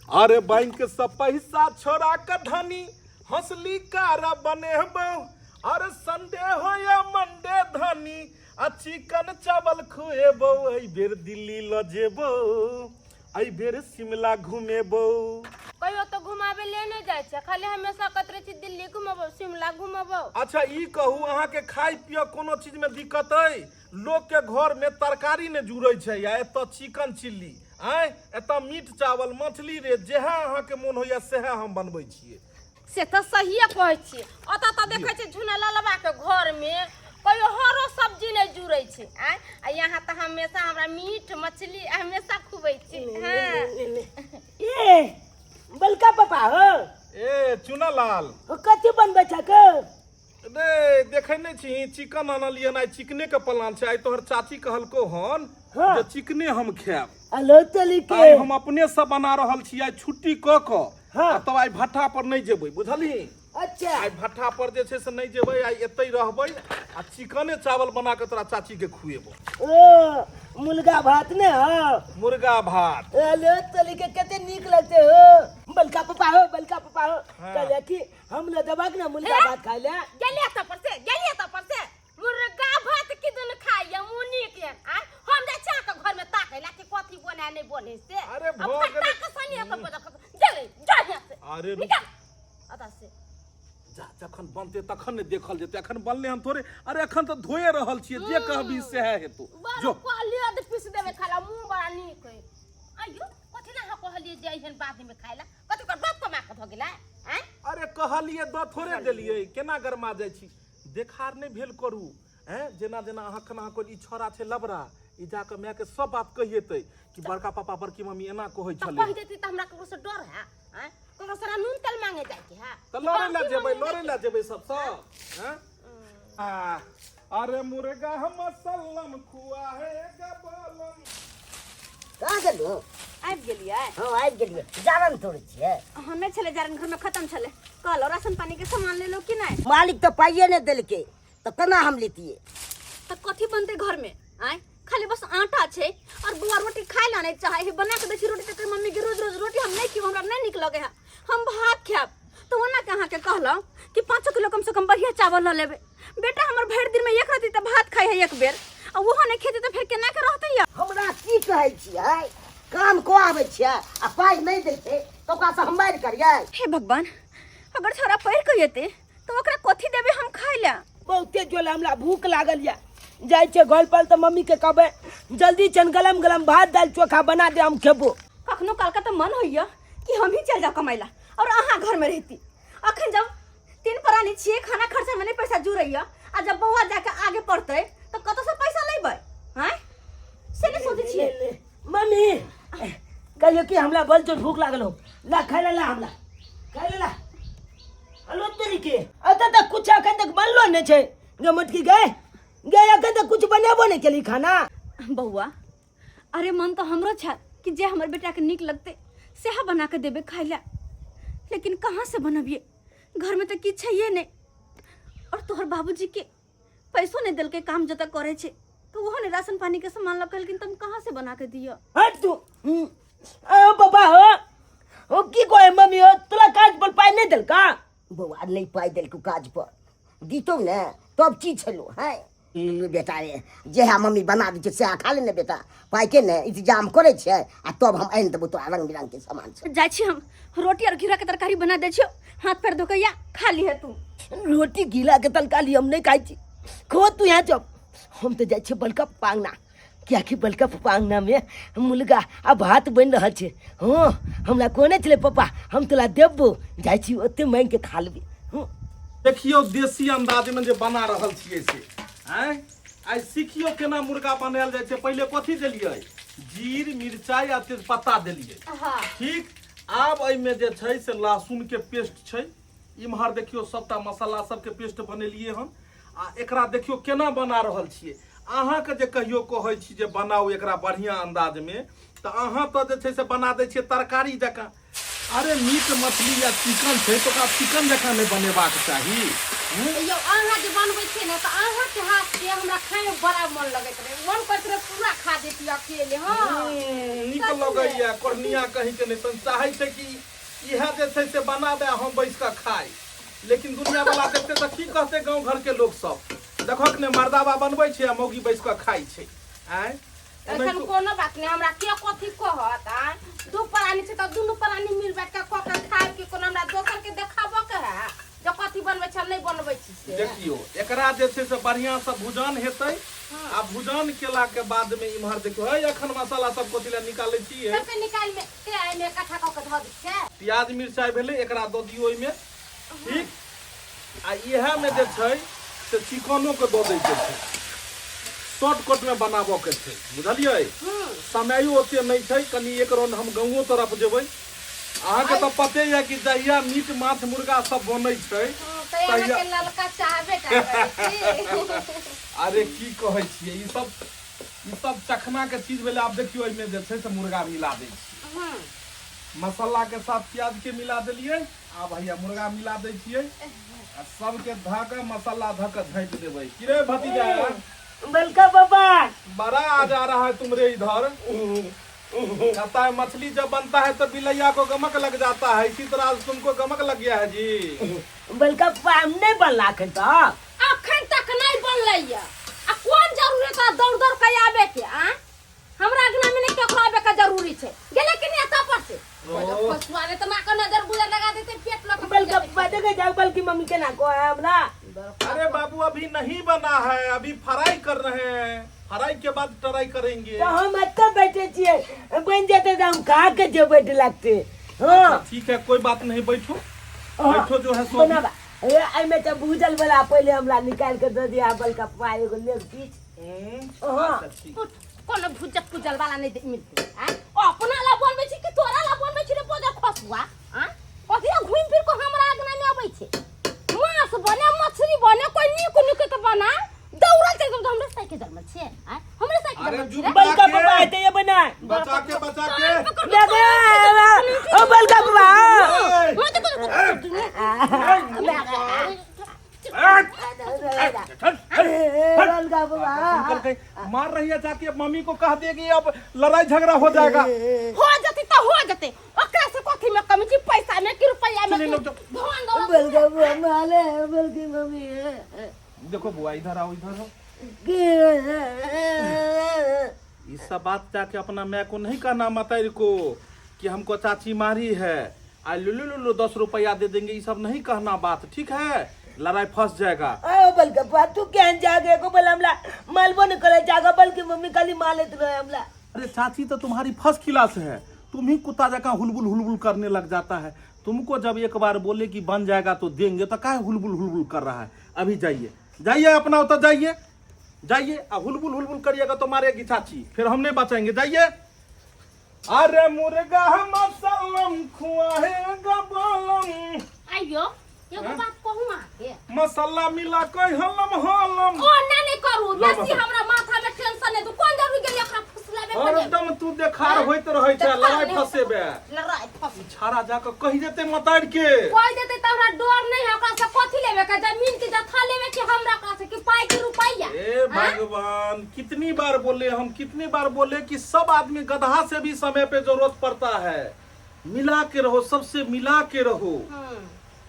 अरे बैंक से पैसा छोड़ा के धनी हंसली कार बनेबो। अरे संडे हो या मंडे धनी आ चिकन चावल खुएबो। एहि बेर दिल्ली ल जेबो, एहि बेर शिमला घुमेबो। कहियो तो घुमाबे ले नहीं जाइ छै, खाली हमेशा कहत रहै छी दिल्ली घुमेबो, शिमला घुमेबो। अच्छा ई कहू, अहाँ के खाय पिय कोनो चीज में दिक्कत अइ? लोक के घर में तरकारी ने जुड़ै छै आ एतऽ चिकन चिल्ली, आँय एतऽ मीट चावल मछली रे, जेहा अहाँ के मोन होइया सेहा हम बनबै छियै। से तऽ सहिए कहै छियै। ओतऽ तऽ देखै छियै झुना ललबा के घर में कहियो हरो सब्जी नहि जुड़ै छै, आँय आ यहाँ तऽ हमेशा हमरा मीट मछली हमेशा खुबै छै। हाँ। ए बलका पापा हो। ए चुना लाल हो, कथी बनबै छक? रे देखै नहि छी, चिकन आनलियै आइ, चिकने के प्लान छै आइ। तोहर चाची कहलको हन जे चिकने हम खायब। अलो चली के आइ हम अपने से बना रहल छी आइ छुट्टी क क। हाँ। तब आइ भट्ठा पर नहि जेबै, बुझलही? अच्छा। आइ भट्ठा पर जे छै से नहि जेबै, आइ एतै रहबै आ चिकने चावल बना के तोरा चाची के खुएबो। ओ मुर्गा भात ने? हाँ, मुर्गा भात। अलो चली के कते नीक लगते हो बलका पापा हो, बलका पापा हो। हाँ। कहले कि हम ले देबक ने मुर्गा भात खाइ ले। गेलिए तऽ पर से, गेलिए तऽ पर से मुर्गा भात की दिन खाइए मुनी के? आय हम जाइ छी अहाँके घर में ताकै ला कि कथी बने नहि बने से। अरे आ भऽ गेलै। फट्टा के सनिया सब बजऽ गेलै, जा हियाँ से। अरे रुक। निकल अतऽ से। जा, जखन बनतै तखन ने देखल जेतै, अखन बनले हम थोड़े। अरे अखन तऽ धोए रहल छियै, जे कहबी सएह हेतौ। बड़ जो कहलियै तऽ पीस देबै खाला, मुँह बड़ा नीक है। आइयो कथी ला अहाँ कहलियै जे एहन बाद में खाइ ला? कथी ओकर बाप कमा कऽ धऽ गेलै? आँय अरे कहलियै दऽ थोड़े देलियै, केना गरमा जाइ छी? देखार नहि भेल करू। हैं जेना जेना अहाँ खन अहाँ ई छौड़ा छै लबड़ा, ई जाकऽ मायके सब बात कहिएतै कि बड़का पापा बड़की मम्मी एना कहै तऽ छलै। कहि देती तऽ हमरा ककरो से डर है? आँय ककरो से नून तेल मांगे जाय के है? तऽ लड़ै लए जेबै, लड़ै लए जेबै सबसँ? हैं आ, अरे मुर्गा मसल्लम खुआएगा बलम। कहाँ गेलू? आबि गेलियै? हाँ, आबि गेलियै। जारन तोड़ै छियै? हाँ, नहि छलै जारन, घरमे खत्म छलै। कहलहुँ राशन पानी के सामान लेलहुँ कि नहि? मालिक तऽ पाइए नहि देलकै तऽ केना हम लेतियै? तऽ कथी बनतै घरमे? आँय खाली बस आटा छै और बौआ रोटी खाय ला नहि चाहे है। बना के दै छी रोटी तऽ कहै मम्मी के रोज रोज रोटी हम नहि खेब, हमरा नहि नीक लगै है, हम भात खायब। तऽ ओना के अहाँके कहलहुँ कि 5 किलो कम से कम बढ़िया चावल लऽ लेबै। बेटा हमर भरि दिन में एक रत्ती तऽ भात खाइ है एक बेर, आ ओहो नहि खेतै तऽ फेर केना के रहतै? या हमरा की कहै छियै, काम कऽ आबै छियै आ पाइ नहि दै छै तऽ ओकरासँ हम मारि करियै? हे भगवान, अगर छोरा पढ़ि कऽ एतै तऽ ओकरा कथी देबै हम खाइ लए? बहुते जोल हमरा भूख लागल यऽ। जाइ छियै घर पर तऽ मम्मी के कहबै जल्दी चन गरम गरम भात दालि चोखा बना दे, हम खेबो। कखनो काल के तऽ मन होइया कि हम ही चल जाओ कमाइ ला और अहाँ घर में रहती। अखन जब तीन प्राणी छियै, खाना खर्चा में नहीं पैसा जुड़ैया, आ जब बौआ जाके आगे पढ़तै तऽ कतऽ से पैसा लेबै? आँय से नहीं सोचै छियै। ले, ले। मम्मी कहियो कि हमरा बड़ जोर भूख लागल हो, ला खाय ला, ला हमरा खाय ला, ला। हेलो तरीके अतऽ तक कुछ अखन तक बनलो नहि छै गे मोटकी, गए गए अखन तक कुछ बनेबो नहि केली खाना। बौआ अरे मन तऽ हमरो छै कि जे हमर बेटाके नीक लगतै सएह बना कऽ देबै खाय लए, लेकिन कहाँ से बनबियै? घरमे तऽ किछु छैहे नहि, और तोहर बाबूजी के पैसो नहि देलकै, काम जतऽ करै छै तऽ ओहो नहि राशन पानी के सामान लऽ कहलखिन, तऽ हम कहाँ से बना के दिअ? हट तू। ओ बाबा हो, ओ की कहे मम्मी हो, तोरा काज पर पाइ नहि देलका? बौआ नहि पाइ देलकौ काज पर, दितौ ने तब की छलो है बेटा रे। जेहा मम्मी बना दै छै सएह खा ले ने बेटा, पाइके ने इंतजाम करै छै आ तब हम आनि देबौ तोरा रंग बिरंग के सामान सब। जाइ छी हम रोटी और घिरा के तरकारी बना दै छियौ, हाथ पैर धो के या खा लिहे तू। रोटी घिरा के तरकारी हम नहि खाइ छी, खो तू यहाँ चप। हम तऽ जाइ छियै बलका पप्पा अङ्गना, कियाकि बलका पप्पा अङ्गनामे मुर्गा आ भात बनि रहल छै। हँ, हमरा कहने छलै पप्पा हम तोरा देबो, जाइ छी ओते माँगि के खा लेबै। हँ देखियौ देसी अंदाजमे जे बना रहल छियै से। आँय आइ सिखियौ केना मुर्गा बनायल जाइ छै। पहिले कथी देलियै? जीर मिरचाइ आ तेजपत्ता देलियै। हाँ। ठीक, आब एहिमे जे छै से लहसुनके पेस्ट छै। इम्हर देखियौ सबटा मसाला सबके पेस्ट बनेलियै हन आ एकरा देखियौ केना बना रहल छियै। अहाँके जे कहियो कहै छी जे बनाउ एकरा बढ़िआँ अन्दाजमे, तऽ अहाँ तऽ जे छै से बना दै छियै तरकारी जकाँ। अरे मीट मछली या चिकन छै तऽ ओकरा चिकन जकाँ नहि बनेबाक चाही। यौ अहाँ जे बनबै छियै ने तऽ अहाँके हाथके हमरा खायमे बड़ा मन लगैत रहै, मन करैत रहै पूरा खा जैती अकेले। हँ, नीक लगैया कोर्निया कहीं के नहि तहन चाहै छै कि इएह जे छै से बनाबे आ हम बैस कऽ खाइ, लेकिन दुनिया वाला देखते तऽ की कहते गाँव घर के लोक सब? देखक ने, मर्दाबा बनबै छै आ मौगी बैस कऽ खाइ छै। आँय, एखन कोनो बात नहि, हमरा के कथी कहत? आँय, दू प्राणी छै तऽ दुनू प्राणी मिल बैठ के कऽ के खायब कि कोनो हमरा दोसर के देखाबऽ के है जे कथी बनबै छै नहि बनबै छी से? देखियौ, एकरा जे छै से बढ़िआँ से भुजन हेतै आ भुजन केला के बाद में इम्हर देखियौ है, एखन मसाला सब कथी लए निकालै छियै? सबके निकालि में के एहिमे इकट्ठा कऽ के धऽ दै छियै। प्याज मिरचाइ भेलै, एकरा दऽ दियौ ओहिमे, ठीक? आ इएह में जे छै से चिकनो के दऽ दै के छै। शॉर्टकट में बनाबऽ के छै, बुझलियै? समयो ओते नहि छै, कनि एक राउंड हम गाँवो तरफ जेबै। अहाँके तऽ पते यऽ कि जहिया मीट माछ मुर्गा सब बनै छै तऽ अहाँके ललका चाहबे टा करै छी। अरे की कहै छियै, ई सब चखना के चीज भेलै। आब देखियौ, एहिमे जे छै से मुर्गा मिला दै छियै। मसाला के साथ प्याज के मिला देलियै, आब हैया मुर्गा मिला दै छियै आ सबके धऽ कऽ मसाला धऽ कऽ झाँपि देबै। की रे भतीजा? बलका बाबा, बड़ा आ जा रहा है तुमरे इधर। कहता है मछली जब बनता है तो बिलैया को गमक लग जाता है, इसी तरह आज तुमको गमक लग गया है जी। बलका पप्पा, हम नहि बनला अखन तक? अखन तक नहि बनलैया आ कोन जरूरी तोरा दौड़ दौड़ के आबे के? आ हमरा अंगना में नहीं केकरो आबे के जरूरी छै। गेले कि नहीं एतऽ पर से? पशुआ ने तऽ नाक नजर गुजर लगा देते पेट लऽ के। बलका पप्पा, देखे जाओ बल्कि मम्मी केना कहै हमरा। अरे बाबू, अभी नहीं बना है, अभी फ्राई कर रहे हैं, फ्राई के बाद ट्राई करेंगे। तऽ हम एतऽ बैठे छियै, बनि जेतै तऽ हम खा के जेबै लगते। हाँ। ठीक है, कोई बात नहीं, बैठो। हाँ, बैठो जो है सो। बनाबा ए, एहिमे तऽ भूजल वाला पहिले हमरा निकालि के दऽ दिया बलका पप्पा, एगो लेग पीस। हाँ। अच्छा, ठीक। उठ, कोनो भुजक पुजल वाला नहीं मिलते। आँय, ओ अपना ला बनबै छी कि तोरा ला बनबै छी रे बोजा खसुआ? आँय, कथी घुमि फिर के हमरा अंगना में अबै छै? मांस बने मछली बने कोई नीक नीक के बना, दौड़ल चलि गेल। हमरे साइकिल जन्मल छियै? आँय, हमरे साइकिल अरे जन्मल जुग छियै रे? बलका पप्पा हेतै ये बनाय। बचा के, बचा के। लगे ओ बलका पप्पा। ए, बलका पप्पा। निकल गई, मार रही है जाके, अब मम्मी को कह देगी, अब लड़ाई झगड़ा हो जाएगा। हो जतै तऽ हो जतै, ओकरा से कथी में कमी छै? पैसा में कि रुपैया में चलिए, कि लोग जाओ। धन दौलत? बलका पप्पा माले बलकी मम्मी। देखो बुआ, इधर आओ, इधर आओ। ये सब बात जाके अपना मैं को नहीं कहना मातारी को कि हमको चाची मारी है आ लुलु लुलु 10 रुपया दे देंगे, ये सब नहीं कहना बात, ठीक है? लड़ाई फंस जाएगा। आयो बलका पप्पा, तू केहन जागे को बोला हमला मालबो नहीं करे जागा, बल्कि मम्मी खाली मालेत रहे हमला। अरे चाची तो तुम्हारी फर्स्ट क्लास है, तुम ही कुत्ता जका हुलबुल हुलबुल करने लग जाता है। तुमको जब एक बार बोले कि बन जाएगा तो देंगे तो काहे हुलबुल हुलबुल कर रहा है? अभी जाइए, जाइए, अपना उतर जाइए, जाइए। आ हुलबुल हुलबुल करिएगा तो मारेगी चाची, फिर हम नहीं बचाएंगे, जाइए। अरे मुर्गा मसलम खुआएगा बोलम। आइयो, एगो बात कहू अहाँके? मसाला मिला के हलम हलम। ओ ना, नहीं करू ला बेसी। मसाला। हमरा माथा में टेंशन नहीं। तू कोन जरूरी गेली ओकरा फुसलाबे के लेल? हरदम तू देखार होइत रहै छै। देखार लड़ाई नहि। फसेबे। लड़ाई फस छाड़ा जाके कहि देते मतार के। कहि देते तऽ हमरा डर नहीं है। ओकरा से कथी लेबे के? जमीन के जथा लेबे कि हमरा ओकरा से कि पाई के रुपैया? ए भगवान, कितनी बार बोले हम, कितनी बार बोले कि सब आदमी गधा से भी समय पे जरूरत पड़ता है। मिला के रहो, सबसे मिला के रहो।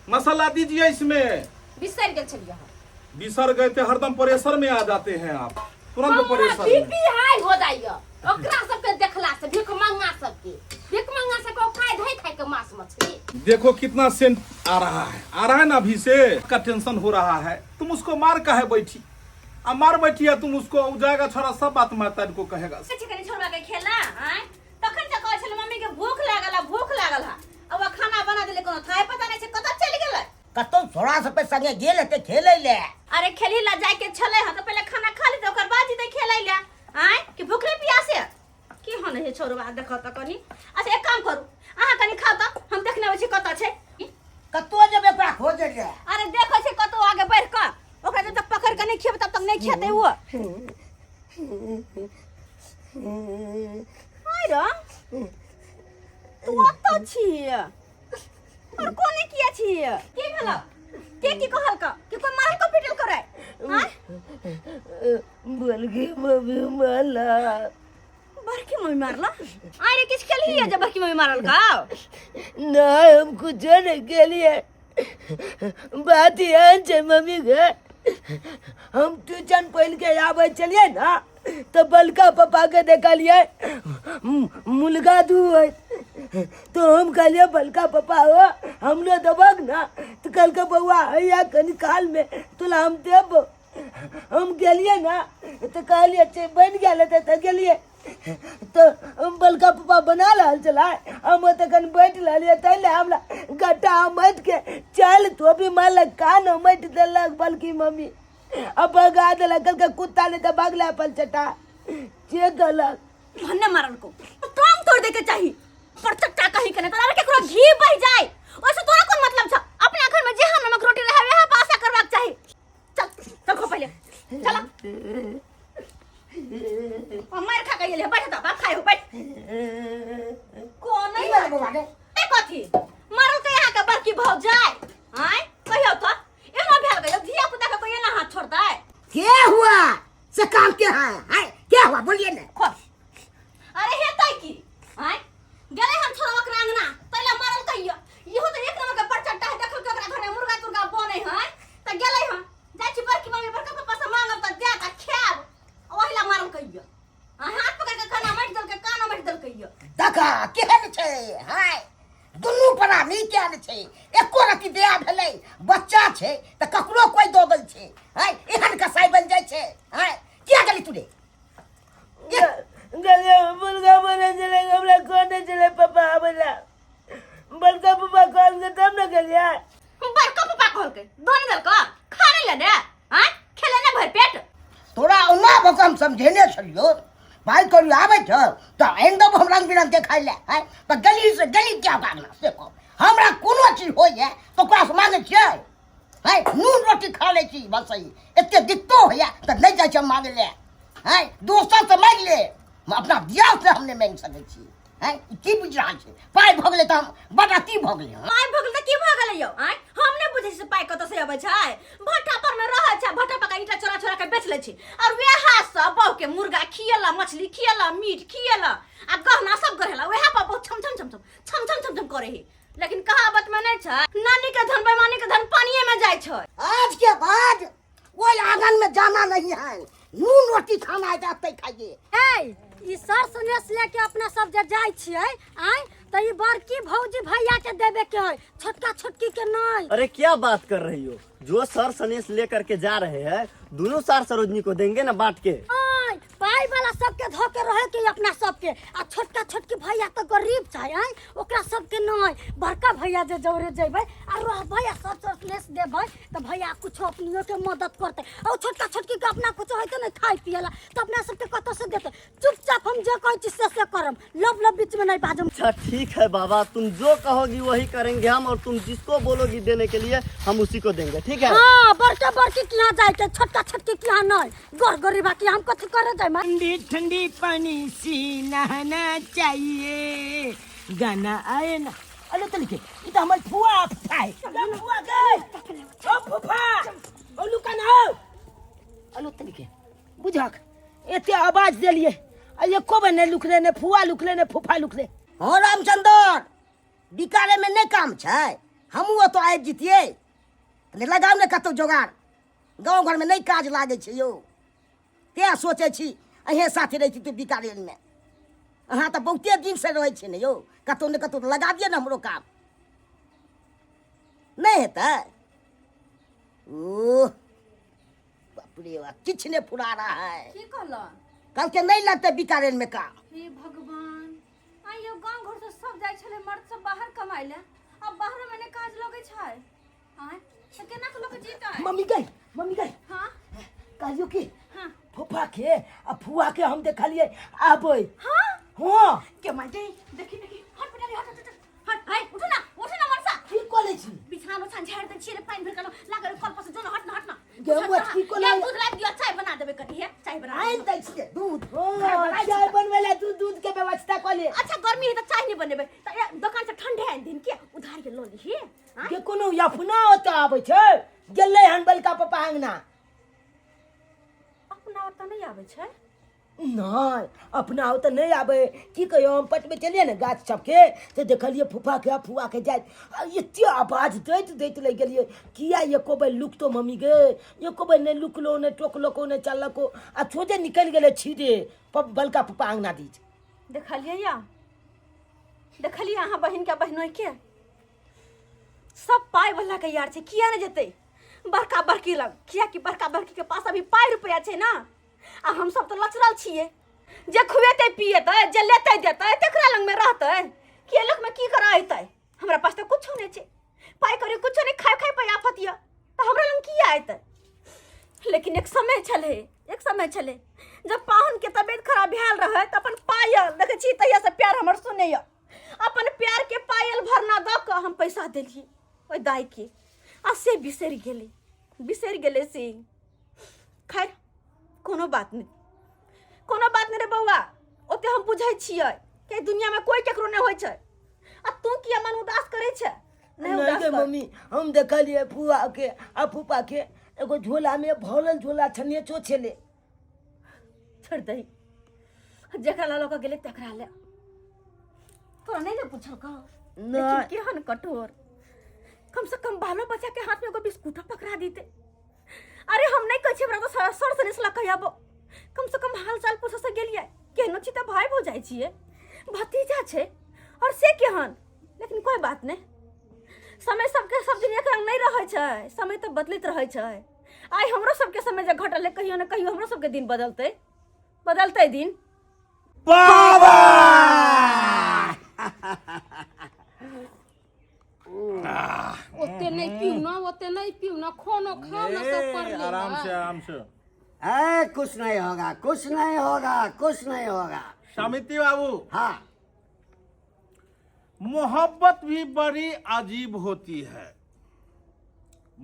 मसाला दीजिए इसमें। बिसरि गेल छलियै हम। बिसर गए थे, हरदम प्रेशर में आ जाते हैं आप, तुरंत हमरा प्रेशर में। बीपी हाई हो जाइए ओकरा सबके देखला से, भिखमंगा सबके, भिखमंगा सबके खाय धै खाय के मांस मछली। देखो कितना सेंट आ रहा है, आ रहा है ना? अभी से का टेंशन हो रहा है। तुम उसको मार काहे बैठी? अब मार बैठी है तुम उसको, उ जाएगा छोरा, सब बात माता को कहेगा। छै कनि छोड़बा के खेला। आँय, तखन से कहै छलै मम्मी के भूख लागल है, भूख लागल है। अब खाना बना देले, कोनो थाय पता नहि छै, कतऽ चलि गेलै? कतौ छोड़ा सब संगे गेल हेतै खेलै ले। अरे खेली ला जाय के छलै हँ तऽ पहिले खाना खा लेतै, ओकर बाद जेतै खेलै ला। आँय, कि भूखले प्यासे की हन हे छोड़बा? देखऽ तऽ कनि। अच्छा, एक काम करू, अहाँ कनि खाउ तऽ हम देखने अबै छी कतऽ छै। कतौ जेबै ओकरा खोजै ले? अरे देखै छै कतौ आगे बढ़ि कऽ। ओकरा जब तक पकड़ कऽ नहि खेबै तब तक नहि खेतै ओ। आय रे, तू ओतऽ छी? और कोने किया छी की भेल के की कहल का कि कोई मारल को पिटल करे हां बल्कि मम्मी माला बड़की मम्मी मारला आरे किछ खेलही है जब बड़की मम्मी मारल का ना हम कुछ नहीं के लिए बात एहन छै मम्मी के हम ट्यूशन पढ़ के आबै छलियै ने तऽ बड़का पप्पा के देखलियै मुर्गा दूहै तो हम कहलियै बड़का पप्पा हो हमरो देबक ने तऽ कहलकै बौआ हैया कनि कालमे तोरा हम देबो हम गेलियै ने तऽ कहलियै छै बनि गेल हेतै तऽ गेलियै तऽ हम बड़का पप्पा बना रहल छलै हम ओतऽ कनि बैठ रहलियै ताहि लए हमरा गट्टा मटि के चल तो भी मारलक कान मटि देलक बल्कि मम्मी आ भगा देलक कहलकै कुत्ता नहि तऽ भगला अपन चटा से कहलक भन्ने मारल को टांग तोड़ दे के चाही पर चट्टा कहीं के नहीं तोरा केकरो घी बह जाए ओइसे तोरा कोन मतलब छ अपना घर में जेहा नमक रोटी रहे वएह पासा करबाक चाही चल चल खो पहिले चल हम मार खा के गेले बैठ त बाप खाए हो बैठ कोन की नहीं भेलै बौआ रे? ए कथी मारल के यहाँ के बड़की भौ जाए आय कहियो तो एना भेल गयो धिया पुता के कोई एना हाथ छोड़तै क्या हुआ से काम क्या है है क्या हुआ बोलिए ना खोल अरे हेतै की आय गेलै हम छोड़वा के अंगना तैला मारल कहियो इहो तो एक नंबर के परचट्टा है देखल के ओकरा घर में मुर्गा तुर्गा बनै है त गेलै हम जाइ छी बड़की मम्मी बड़का पापा से मांगब त देत आ खायब ओहिला मारल कहियो आ हाथ पकड़ के खाना माटि देलकै काना माटि देलकै यो देखा केहन छै हाय दुनू प्राणी केहन छै एको रति दया भेलै बच्चा छै तऽ ककरो कोइ दऽ गेल छै हाय एहन कसाई बनि जाइ छै हाय किया गेली तू रे गले मुर्गा बने चले हमरा कोने चले पापा आबेला बड़का पापा कहल के तब न गेलियै बड़का पापा कहलकै धन देलक खा नहि लेने आँय खेले ने भरि पेट तोरा ओना भऽ कऽ हम समझेने छलियौ भाइ करू आबै छ तऽ आनि देबौ हम रंग बिरंग के खाइ लए आँय तऽ गली से गली क्या भागना से कह हमरा कोनो चीज होइए तऽ ओकरासँ मांगै छियै आँय नून रोटी खा लै छी बस सही एते दिक्कतो होइए तऽ नहि जाइ छी हम मांगै लए आँय दोसरसँ मांगि ले हम अपना दियासँ हम नहि मांगि सकै छी आँय ई की बुझि रहल छै पाइ भऽ गेलै तऽ हम बड अथी भऽ गेलै हँ पाइ भऽ गेल तऽ की भऽ गेलै यौ आँय हम नहि बुझै छी पाइ कतऽ से अबै छै भट्ठा पर मे रहै छै भट्ठा पर के ईंटा चोरा चोरा के बेच लै छै और वएह सब बहु के मुर्गा खियला मछली खियला मीट खियला आ गहना सब गढ़ेला वएह पर बहुत छम छम छम छम छम छम छम छम करे है लेकिन कहावत में नहीं छै नानी के धन बेमानी के धन पानिये में जाइ छै आज के बाद ओहि आंगन में जाना नहीं है नून रोटी खाना है जाते खाइए ए ई सर सनेस लेके अपना सब जे जाइ छियै आँय तऽ ई बड़की भौजी भैया के देबे के है छोटका छोटकी के नहीं अरे क्या बात कर रही हो जो सर सनेस लेकर के जा रहे हैं दोनों सार सरोजनी को देंगे ना बांट के आँय पाइ वाला सबके धो के रहे के अपना सबके आ छोटका छोटकी भैया तऽ गरीब छै आँय ओकरा सबके नहीं बड़का भैया जे जौरे जेबै आ रहबै आ सब सनेस देबै तऽ भैया कुछो अपनियो के मदद करतै आ ओ छोटका छोटकी के अपना कुछो होइते नहि खाय पियला तऽ अपना सबके कतऽ से देतै चुपचाप हम जे कहै छी से से करम लब लब बीच में नहीं बाजम अच्छा ठीक है बाबा तुम जो कहोगी वही करेंगे हम और तुम जिसको बोलोगी देने के लिए हम उसी को देंगे ठीक है हाँ बड़का बड़की के यहाँ जाए के छोटका छोटकी के यहाँ नहीं गोर गरीबा के हम कथी करे जाए ठंडी ठंडी पानी से नहाना चाहिए गाना आए ना अरे तो लिखे ई तो हमर फुआ फुफा है फुआ के ओ फुफा ओ लुकन हो अलो तो लिखे बुझक एते आवाज देलिए आ एको बेर नहि लुकले ने फुआ लुकले ने फुफा लुकले हँ रामचंदर बिकारे में नहि काम छै हमहूँ ओतऽ आबि जैतियै कनि लगाउ ने कतहु जोगाड़ गाँव घरमे नहि काज लागै छै यौ तेँ सोचै छी अहेँ साथे रहिती तऽ बिकारेलमे अहाँ तऽ बहुते दिनसँ रहै छियै ने यौ कतहु ने कतहु लगा दिअ ने हमरो काम नहि हेतै ओह बाप रे बाप किछु नहि फुरा रहा है की कहलऽ कहलकै नहि लगतै बिकारेल में काम हे भगवान आइ यौ गाँव घर से सब जाइ छलै मर्द सब बाहर कमाइ लए आब बाहरो मे नहि काज लगै छै आँय तऽ केना के लोक जीतै मम्मी गई मम्मी गई हाँ कहलियो कि हाँ फूफा के आ फुआ के हम देखलिए आबै हाँ हाँ के माय देखी देखी हट बेटा रे, हट हट हट हट हाय उठू ना उठू ना मनसा की करै छी बिछान उछान झाड़ दै छियै रे पानि भरि कऽ लागल कल पर से जो ना हट ना हट ना गे मत की कोना ये दूध लाबि दियौ चाय बना देबै कनी हे चाय बना आनि देबै। दै छियै दूध हाँ, चाय बनबै ला दूध दूध के व्यवस्था कऽ ले अच्छा गर्मी है तऽ चाय नहि बनेबै तऽ ए, दोकान से ठंडे आनि दिन के उधार गाड़ी लऽ लिही। के कोनो अपना ओतऽ आबै छै, गेलै हन बलका पप्पा अंगना। अपना ओतऽ नहि आबै छै? नहि, अपना ओतऽ नहि आबै। की कहियौ, हम पटबै छलियै ने गाछ सबके तऽ देखलियै फूफाके आ फुआके जाइत, आ एते आवाज दैत दैत लागि गेलियै, किया एको बेर लुकतो मम्मी गे? एको बेर नहि लुकलो, नहि टोकलको, नहि चललको, आ सोझे निकलि गेलै छीदे बलका पप्पा अंगना दिस। देखलियै या देखलियै अहाँ बहिनके बहिनोइके सब पाइ वाला के यार छै, किया नहि जेतै बड़का बड़की लग? कियाकि बड़का बड़की के पास अभी पाइ रुपया छै ना, आ हम सब तऽ लचरल छियै। जे खुएतै पिएतै, जे लेतै देतै, तकरा लगमे रहतै। के लगमे की करऽ अयतै? हमरा पास तऽ कुछो नहि छै, पाइ कौड़ी कुछो नहि, खाय खाय पर आफत यऽ, तऽ हमरा लग किया अयतै? लेकिन एक समय छलै, एक समय छलै जब पाहुनके तबियत खराब भेल रहै तऽ अपन पायल देखै छी, तहियासँ प्यार हमर सुनैया, अपन प्यारके पायल भरना दऽ कऽ हम पैसा देलियै ओहि दाइके, आ से बिसरि गेलै, बिसरि गेलै से। खैर, कोनो बात नहि, कोनो बात नहि रे बौआ, ओते हम बुझै छियै कि एहि दुनियामे कोइ केकरो नहि होइ छै। आ तू किया मन उदास करै छै? नहि नहि उदास गे कर। मम्मी, हम देखलियै फुआ के आ फूफा के एगो झोला में भरल झोला छनेचो छलै। छोड़ि दही, जकरा लऽ कऽ गेलै तकरा ले तोरा नहि ने पूछलकौ? नहि। लेकिन केहन कठोर, कम से कम बालो बच्चा के हाथ में एगो बिस्कुटो पकड़ा दीते। अरे हम नहीं कहै छी, हमरा तऽ सर से निसला कहियाबो, कम से कम हाल चाल पूछे से गेलियै। केहनो छी तऽ भाई भौ जाइ छियै, भतीजा छै, और से केहन। लेकिन कोई बात नहीं, समय सबके सब दिन एक रंग नहीं रहै छै, समय तऽ बदलैत रहै छै। आइ हमरो सबके समय जे घटल है, कहियो ने कहियो हमरो सबके दिन बदलतै, बदलतै दिन। ओते नहि पीउ ना, ओते नहि पीउ ना, खानो खाओ ना, सब कर लेब। आराम से, आराम से। ए, कुछ नहीं होगा, कुछ नहीं होगा, कुछ नहीं होगा। समिति बाबू। हाँ। मोहब्बत भी बड़ी अजीब होती है,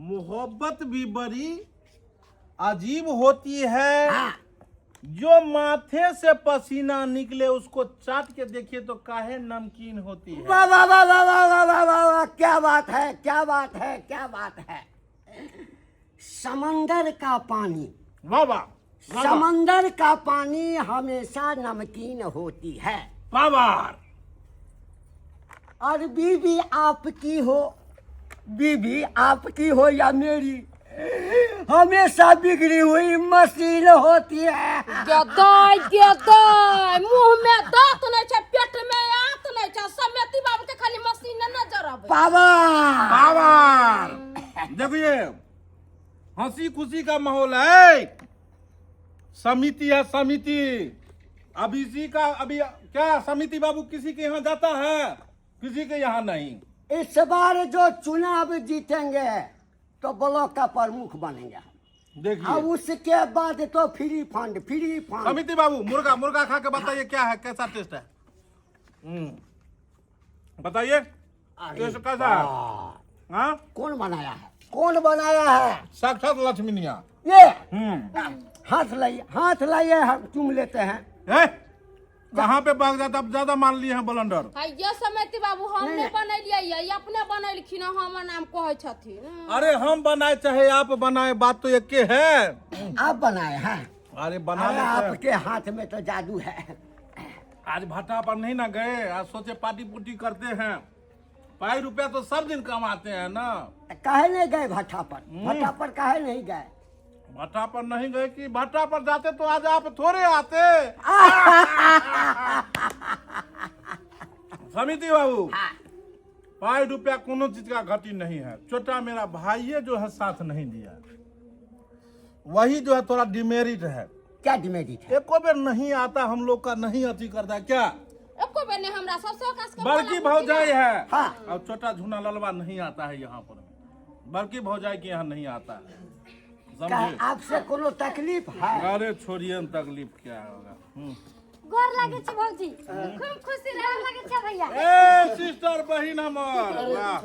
मोहब्बत भी बड़ी अजीब होती है। हाँ। जो माथे से पसीना निकले उसको चाट के देखिए तो काहे नमकीन होती है। वाह वाह वाह वाह वाह वाह वाह वाह वाह, क्या बात है, क्या बात है, क्या बात है। समंदर का पानी, वाह वाह वाह वाह। समंदर का पानी हमेशा नमकीन होती है। पावर। और बीवी आपकी हो, बीवी आपकी हो या मेरी, हमेशा बिगड़ी हुई मशीन होती है। गदाय गदाय, मुंह में दांत नहीं छै, पेट में आंत नहीं छै, समेती बाबू के खाली मशीन नजर आबै। पावर। पावर। देखिए, हंसी खुशी का माहौल है, समिति है समिति। अब इसी का अभी क्या समिति बाबू किसी के यहाँ जाता है? किसी के यहाँ नहीं। इस बार जो चुनाव जीतेंगे तो ब्लॉक का प्रमुख बनेंगे हम। देखिए, और उसके बाद तो फ्री फंड, फ्री फंड। समिति बाबू, मुर्गा मुर्गा खा के बताइए क्या है, कैसा टेस्ट है? बताइए। अरे टेस्ट कैसा है? वाह। हाँ। कौन बनाया है, कौन बनाया है? साक्षात लक्ष्मीनिया। ये हम्म। हाथ लाइए, हाथ लाइए, हम चूम लेते हैं। ए, कहाँ पे भाग जाता? अब ज्यादा मान लिए हैं बलंडर। ये समेती बाबू, हम नहीं बनेलियै, ये अपने बनेलखिन हँ, हमर नाम कहै छथिन। अरे हम बनाए चाहे आप बनाए, बात तो एक है। आप बनाए हैं? अरे बना अरे लेते हैं। आपके हाथ में तो जादू है। आज भाटा पर नहीं ना गए, आज सोचे पार्टी पुटी करते हैं। पाई रुपया तो सब दिन कमाते हैं ना। काहे नहीं गए भट्ठा पर? भट्ठा पर काहे नहीं गए? भट्टा पर नहीं गए कि भट्टा पर जाते तो आज आप थोड़े आते। समिति बाबू, पाई रुपया कोनो चीज का घटी नहीं है। छोटा मेरा भाई ये जो है साथ नहीं दिया, वही जो है थोड़ा डिमेरिट है। क्या डिमेरिट है? एको बेर नहीं आता, हम लोग का नहीं अथी करता है क्या? एको बेर नहीं हमरा सबसे ओकरा सबके बड़की बोला। भौजाई है। हाँ। और छोटा झूना ललवा नहीं आता है यहाँ पर, बड़की भौजाई के यहाँ नहीं आता है। का समझे? आपसे कोनो तकलीफ है? अरे छोड़िए न, तकलीफ क्या होगा। गोर लागे छै भौजी। खूब खुशी गोर लागे छै भैया। ए सिस्टर, बहिन हमर, वाह।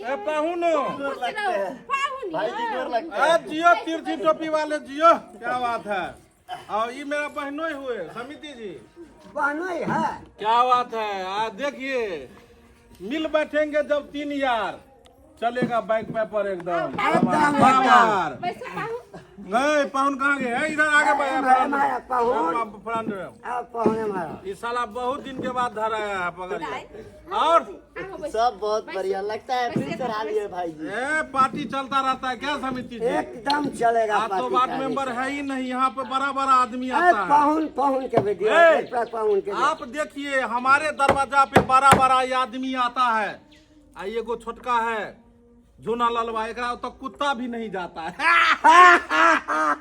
ए पाहुनो। पाहुन। ए जियो, तिरछी टोपी वाले जियो, क्या बात है। और ये मेरा बहनों ही हुए समिति जी। बहनोई है। क्या बात है। आ देखिए, मिल बैठेंगे जब तीन यार, चलेगा बाइक पेपर एकदम एकदम, पावर। बैसू पाहु। नहीं, पाहुन कहाँ गए? ए, इधर आगे बढ़। मारा, पाहुन। फ्रंट। अब पहुने मारो। ये साला बहुत दिन के बाद धर आया है, पकड़िए। और सब बहुत बढ़िया लगता है, फिर चढ़ा लिए भाई जी। ए, पार्टी चलता रहता है क्या समिति जी? एकदम चलेगा। आज तो पार्टी वार्ड का मेंबर है ही नहीं यहाँ पे, बड़ा बड़ा आदमी ए, आता है। पाहुन, पाहुन के भी दियो, ए, एक बार पाहुन के दियो। आप देखिए, हमारे दरवाजा पे बड़ा बड़ा ये आदमी आता है, आ एगो छोटका है जूना ललवा, एकरा तो कुत्ता भी नहीं जाता है।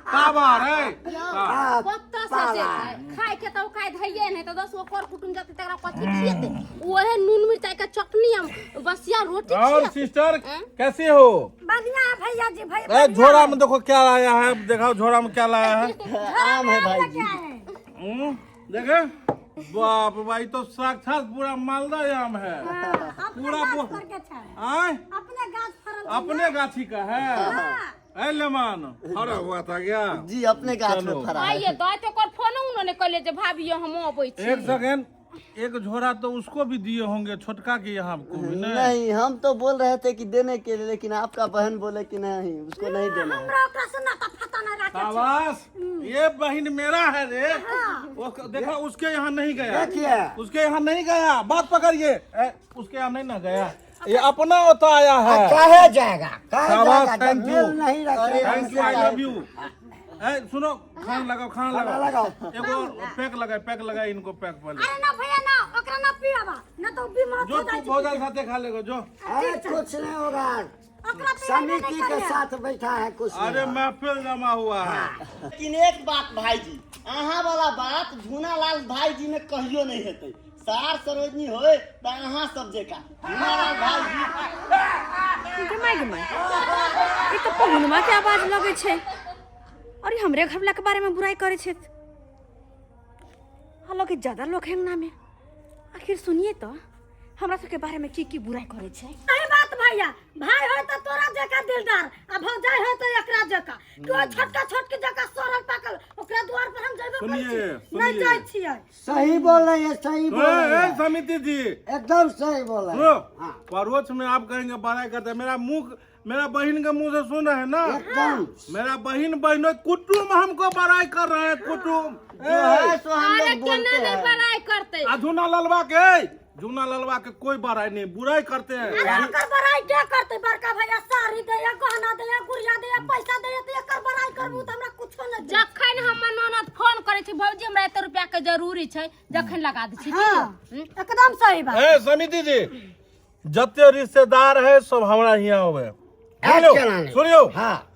पावर है। हाँ। कत्ता से जेतै? खाय के तऽ ओकाय धैये नहि तऽ 10 गो कर कुटुम जेतै तकरा कथी खिएतै? ओहे नून मिरचाई के चटनी हम बसिया रोटी और खिएतै। सिस्टर, कैसे हो? बढ़िया है भैया जी, भैया। ए, झोरा में देखो क्या लाया है, देखो झोरा में क्या लाया है। आम है भाई जी। देखे, बाप भाई, तो साक्षात पूरा मालदा आम है पूरा। करके छै। आय? अपने गाछ फरल। अपने गाछी का है। ए लेमान, फरा हुआ था क्या? जी, अपने गाछ में चलो। फरा है। आइए तऽ एते ओकर फोनो उनो नहि कहलियै जे भाभी हम अबै छी। एक सेकेंड, एक झोरा तो उसको भी दिए होंगे छोटका के यहाँ को भी, नहीं? नहीं, हम तो बोल रहे थे कि देने के लिए, लेकिन आपका बहन बोले कि नहीं, उसको नहीं देना है। हमरा ओकरा से नाता फता नहीं राखे छै। शाबाश, ये बहन मेरा है रे। वो देखो, उसके यहाँ नहीं गया। देखिए। उसके यहाँ नहीं गया, बात पकड़िए। ए, उसके यहाँ नहीं ना गया, ये अपना होता आया है। काहे जाएगा, काहे शाबाश, जाएगा जब thank you. मेल नहीं रखे। Thank you, I love you. ए सुनो, खाना लगाओ, खाना खाना लगाओ। लगाओ। एगो पैक लगाए, पैक लगाए इनको, पैक पहले। अरे ना भैया ना, ओकरा ना पियाबा न तो बीमार जो हो तू जाइ छै। भौजाई साथे खा लेगा जो। अरे, कुछ नहीं होगा। ओकरा पियाबे नहीं समिति के करिए। साथ बैठा है, कुछ नहीं अरे, होगा। महफिल जमा हुआ है। लेकिन एक बात भाई जी, अहाँ वाला बात झूनालाल भाई जी में कहियो नहीं हेतै। सार सरोजनी होय तऽ अहाँ सब जेका झूनालाल भाई जी। गे माय, गे माय, ई तऽ पहुनमा के आवाज लगै छै और ई हमरे घरवला के बारे में बुराई करै छै। हालांकि ज्यादा लोग है अंगना में, आखिर सुनिए तो हमरा सबके बारे में की की बुराई करै छै। सही बात भैया, भाई हो तो तोरा जका दिलदार आ भौजाई हो तो एकरा जका कि ओ छोटका छोटकी जका सड़ल पाकल, ओकरा द्वार पर हम जइबे करै सुनिए, छी नहीं? सुनिए। जाइ छियै। सही बोल रही है, सही बोल रही ए, है। समिति जी। एकदम सही बोल रहे सुनो। हैं, हाँ। परोक्ष में आप कहेंगे बड़ाई करते हैं। मेरा मुंह, मेरा बहन के मुंह से सुन रहे हैं ना? एकदम। मेरा बहन बहनों कुटुम हमको बड़ाई कर रहे हैं, कुटुम। जो है सो हम अरे, लोग केना बोलते नहि हैं। बड़ाई करतै? आ जूना ललवा के, जूना ललवा के कोई बड़ाई नहीं, बुराई करते हैं। अरे, ओकर बड़ाई के करतै? बड़का भैया साड़ी दैया, गहना दैया, गुड़िया दैया, पैसा दैया, तऽ एकर बड़ाई करबू तऽ हमरा कुछो नहि देत। जखन हमर ननद फोन करै छै, भौजी हमरा एते रुपया के जरूरी छै, जखन लगा दै छी। हाँ, एकदम सही बात। ए समिति जी, जते रिश्तेदार है सब हमरा यहाँ होवे। सुनियो। केना नहीं? सुनियो। हाँ।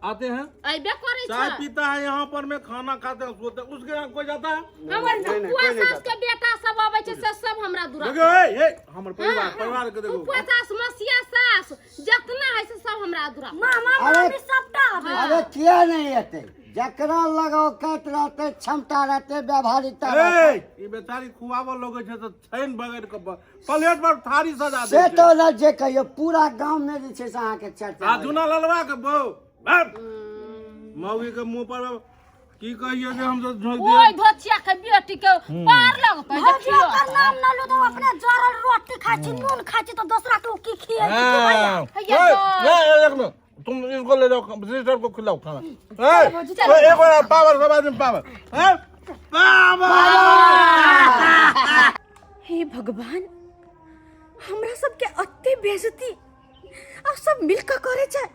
आते हैं। अयबे करै चाय छै। पीता है यहाँ पर में, खाना खाते हैं, सोते हैं। उसके यहाँ कोई जाता है? हमर फुआ सास के बेटा सब अबै छै, से सब हमरा दुरा देखियो, ए, ए, हमर परिवार, परिवार के देखो। फुआ सास, मसिया सास, जतना है से सब हमरा दुरा। मामा अरे- मामी सबटा आबै। अरे, किया नहीं एते? जकरा लगाओ कत रहते, क्षमता रहते, व्यवहारिकता रहते। ए, ई बेचारी खुआबऽ लगै छै तऽ छानि बगैर के प्लेट पर थारी सजा दै से छै। तो न जे कहियो, पूरा गांव में जे छै से अहाँके चर्चा आ होइए। जूना ललवा के बहू बाप, मौगी के मुंह पर की कहिए जे हम सब झोंक ओइ दिए। धोचिया के बेटी के पार लगतै। भौजी, देखियो। ओकर नाम न लू तो अपने जरल रोटी खाइ छी, नून खाइ छी, तऽ दोसरा के ओ की खिएतै के भैया? हाँ। भैया। ए, तो- ए, एक मिनट, तुम इसको ले जाओ, सिस्टर को खिलाओ खाना। ए, ए, एक बार पावर, सब आदमी पावर, ए, पावर। हे भगवान, हमरा सबके अते बेइज्जती आ सब मिल के करे छै।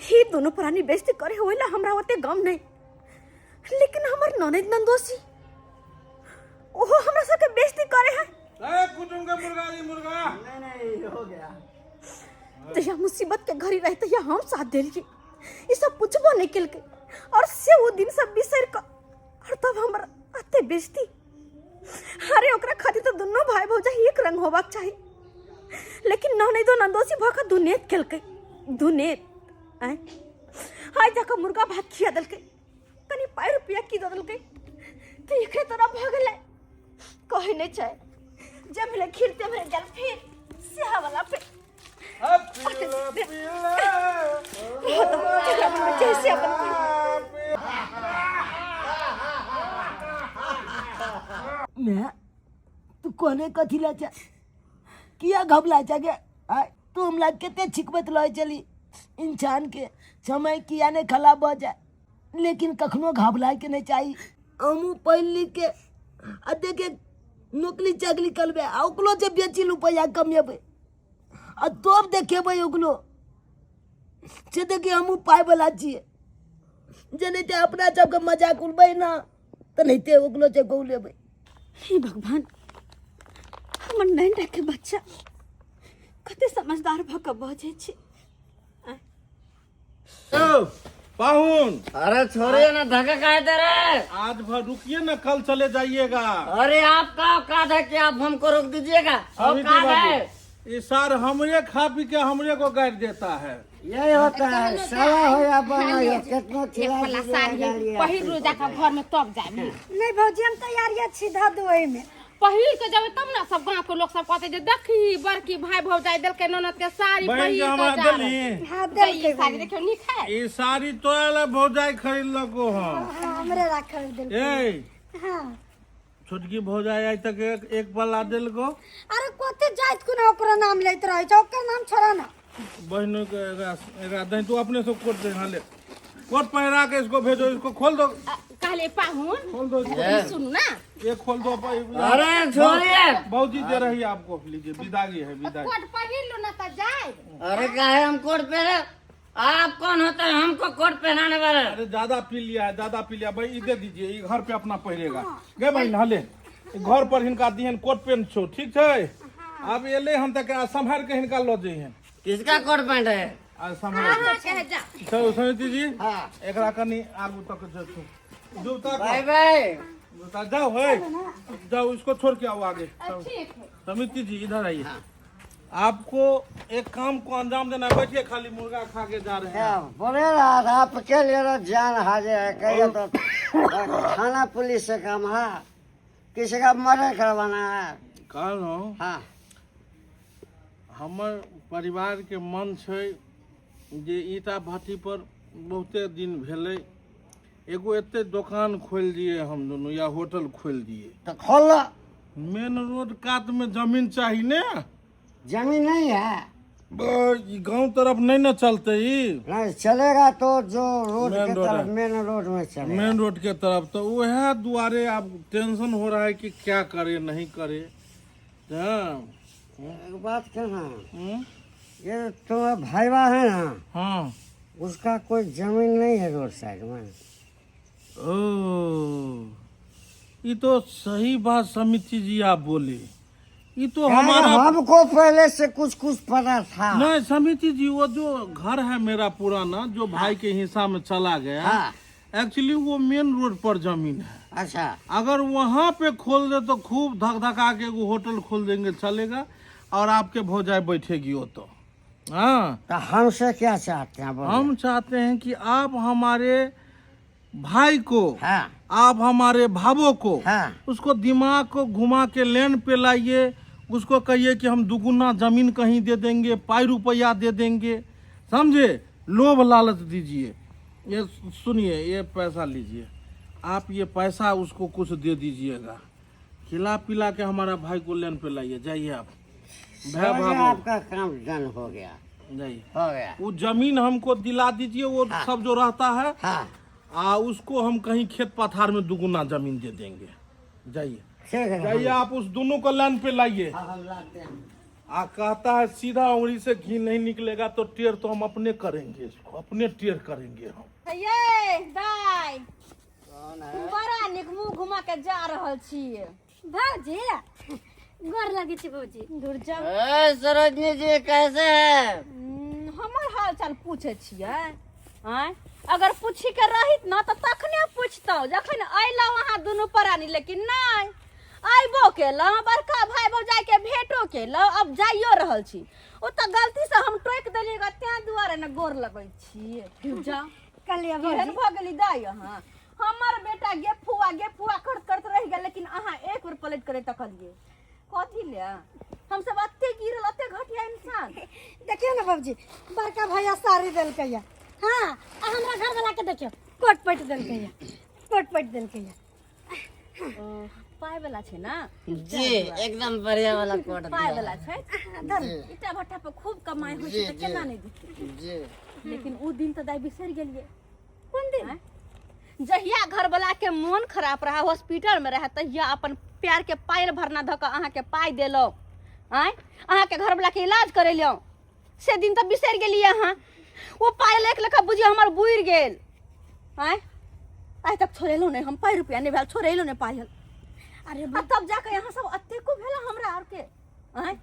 हे, दोनों प्राणी बेइज्जती करे होइला हमरा ओते गम नहीं, लेकिन हमर ननद नंदोसी ओहो हमरा सबके बेइज्जती करे है। ए, कुटुम के मुर्गा जी, मुर्गा। नहीं नहीं, हो गया। तहिया मुसीबत के घड़ी रहे तहिया हम साथ देलिए, ई सब पूछबो नहीं केलकै और से वो दिन सब बिसरि कऽ और तब हमर अते बेइज्जती। अरे, ओकरा खातिर तो दुनू भाई भौजाई एक रंग होबाक चाही, लेकिन ननैदो नंदोसी भऽ कऽ दुनेत केलकै, दुनेत। आँय, आइ जाकऽ मुर्गा भात खिया देलकै, कनि पाइ रुपया की दऽ देलकै तऽ एकरे तोरा भऽ गेलै। कहै नहि छै, जे भेलै खीर ते भेलै गेल फिर सेहा वाला पे जकरा मनमे जे से अपन करू। मैं तू कोने कथी लै छै किया घबला छै गे आय तू हमरा कते छिकबैत रहै छली इंसानके समय किया नहि खराब भऽ जाय लेकिन कखनो घबरायके नहि चाही हमहूँ पढ़ि लिखके आ देखे नौकरी चाकरी करबै आ ओकरो जे बेसी रुपैआ कमेबै आ तब देखेबै ओकरो से देखिए हमहूँ पाइवला छियै जेनाहिते अपना सबके मजाक उड़बै ने तेनाहिते ओकरो सबके उड़ेबै हे भगवान, हमर नैना के बच्चा कते समझदार भऽ कऽ बजै छै। ओ, पाहुन। अरे छोड़िए ना, धक्का काहे दे रहे? आज भर रुकिए ना, कल चले जाइएगा। अरे आपका औकात है कि आप हमको रोक दीजिएगा? समिति औकात है? बाबू, ये सार हमरे खा पी के हमरे को गाड़ देता है। यही होता है, साला हो या बना हो, कितना खिला एक पल्ला दीजिएगा साड़ी गाली पहिर लो जाके घर में तब जाबी। नहीं भौजी, हम तैयारिया छी, धऽ दू ओहिमे। पहिर के जेबै तब ने सब गाँव के लोग सब कहते जे देखी बड़की भाई भौजाई देलकै ननद के साड़ी बहन पहिर के के हमरा जा देली। रहल। हाँ, दै देलकै ई साड़ी देखियौ नीक है। ई साड़ी तोरा ला भौजाई खरीदलको हन। हाँ, हमरे राखल देलकै। ए हाँ। छोटकी भौजाई आइ तक एक, एक पल्ला देलको। अरे कते जाइत कुना ओकरो नाम लैत रहै छै, ओकर नाम छोड़ा ना। बहनों के एकरा एकरा दही, तू अपने से कोट दे। हाँ ले, कोट पहिरा के इसको भेजो, इसको खोल दो। कहले पाहुन, खोल दो इसको। ई सुनू ना। ये खोल दो। अरे छोड़िए। भौजी दे रही है आपको, लीजिए, विदागी है, विदागी। कोट पहिर लो ना त जाए। अरे काहे हम कोट पहने? आप कौन होते हैं हमको कोट पहनाने वाले? अरे ज्यादा पी लिया है, ज्यादा पी लिया भाई, ई दे दीजिए, ई घर पे अपना पहिरेगा। गे भाई नहले घर पर हिनका दिहन कोट पेंट छो, ठीक छै? आब एले हन तऽ एकरा सम्हारि के हिनका लऽ जइहन। किसका कोट पैंट है? आ सम्हारि अहाँ के जा। चलो समिति जी, एकरा कनि आगू तक जथु जुता। बाय बाय। जुता जाओ है, जाओ, इसको छोड़ के आओ आगे। ठीक है। समिति जी इधर आइए, आपको एक काम को अंजाम देना है। बैठिए, खाली मुर्गा खा के जा रहे हैं। बोले रहा था आपके लिए तो जान हाजिर है, कहिए तो थाना पुलिस से काम है, किसी का मर्डर करवाना है। कहलहुँ, हाँ। हमर परिवार के मन छै जे ईटा भट्ठी पर बहुते दिन भेलै, एगो एते दोकान खोलि दिए हम दुनू या होटल खोलि दिए। तो खोल लो। मेन रोड कात में जमीन चाही ने। जमीन नहीं है। ई गांव तरफ नहीं न चलते ई। नहीं चलेगा तो जो रोड मेन के रोड तरफ है। मेन रोड में चलेगा। मेन रोड के तरफ तो वह दुआरे अब टेंशन हो रहा है कि क्या करे नहीं करे। हाँ। एक बात कहना, हम्म? ये तुम्हारा भाईवा है ना? हाँ। उसका कोई जमीन नहीं है रोड साइड में? ओ ये तो सही बात समिति जी आप बोले, ये तो यार, हमारा हमको पहले से कुछ कुछ पता था। नहीं समिति जी, वो जो घर है मेरा पुराना जो भाई के हिस्सा में चला गया, हाँ। एक्चुअली वो मेन रोड पर जमीन है। अच्छा। अगर वहाँ पे खोल दे तो खूब धक धका के एगो होटल खोल देंगे, चलेगा, और आपके भौजाई बैठेगी वो तो। हाँ। तो हमसे क्या चाहते हैं बोलिए? हम चाहते हैं कि आप हमारे भाई को, हाँ। आप हमारे भावों को, हाँ। उसको दिमाग को घुमा के लैंड पे लाइए, उसको कहिए कि हम दुगुना जमीन कहीं दे देंगे, पाई रुपया दे देंगे, समझे? लोभ लालच दीजिए। ये सुनिए, ये पैसा लीजिए आप, ये पैसा उसको कुछ दे दीजिएगा, खिला पिला के हमारा भाई को लैंड पे लाइए। जाइए आप भय हो गया, भावो। आपका काम डन हो गया। जाइए। हो गया। वो जमीन हमको दिला दीजिए, वो हाँ। सब जो रहता है, हाँ। आ उसको हम कहीं खेत पथार में दुगुना जमीन दे देंगे। जाइए। ठीक है। जाइए आप उस दोनों को लाइन पे लाइए। हाँ, हम लाते हैं। आ कहता है सीधा उंगली से घी नहीं निकलेगा तो टेर तो हम अपने करेंगे, इसको अपने टेर करेंगे हम। ये दाई, बड़ा नीक मुंह घुमा के जा रहल छियै। भौजी गोर लगे छी भौजी। दूर जा। ए सरोजनी जी कैसे है? हमर हाल चाल पूछे छियै? आँय, अगर पूछी के रहित न तऽ तखने पूछतौ जखन अयलहुँ अहाँ दुनू प्राणी, लेकिन नहि अयबो केलहुँ, बड़का भाय भौजाई के भेंटो केलहुँ, अब जाइयो रहल छी। ओ तऽ गलती से हम टोकि देलियै ग, तें दुआरे ने गोर लगै छी। दूर जा। कहलियै केहन भौजी। भऽ गेली दाइ अहाँ? हमर बेटा गे फुआ गे फुआ करत करत रहि गेल, लेकिन अहाँ एक बेर पलटि के नहि तकलियै। कथी ले हम सब अते गिरल, अते घटिया इंसान? देखियौ ने बाबूजी, बड़का भैया साड़ी देलकैया। हाँ, आ हमरा घर वाला के देखियौ, कोट पैट देलकैया, कोट पैट देलकैया। पाय वाला छै ना। जी, एकदम बढ़िया वाला कोट पाय दिया। वाला छै, ईटा भट्टा पर खूब कमाई होइ छै, तऽ केना नहि देतै? जी। लेकिन उ दिन तऽ दाइ बिसरि गेलियै। कोन दिन? आँय? जहिया घरवला के मोन खराब रहा, हॉस्पिटल में रहे, तहिया अपन प्यार के पायल भरना धऽ कऽ अहाँके पाइ देलहुँ, आँय, अहाँके घरवला के इलाज करेलहुँ, से दिन तऽ बिसरि गेलियै अहाँ। ओ पायल एक लेखा बुझियौ हमर बुड़ि गेल। आँय, आइ तक छोड़ेलहुँ नहि हम, पाइ रुपया नहि भेल, छोड़ेलहुँ नहि पायल। अरे, आ तब जाके अहाँ सब अतेको भेल हमरा आरके? आँय।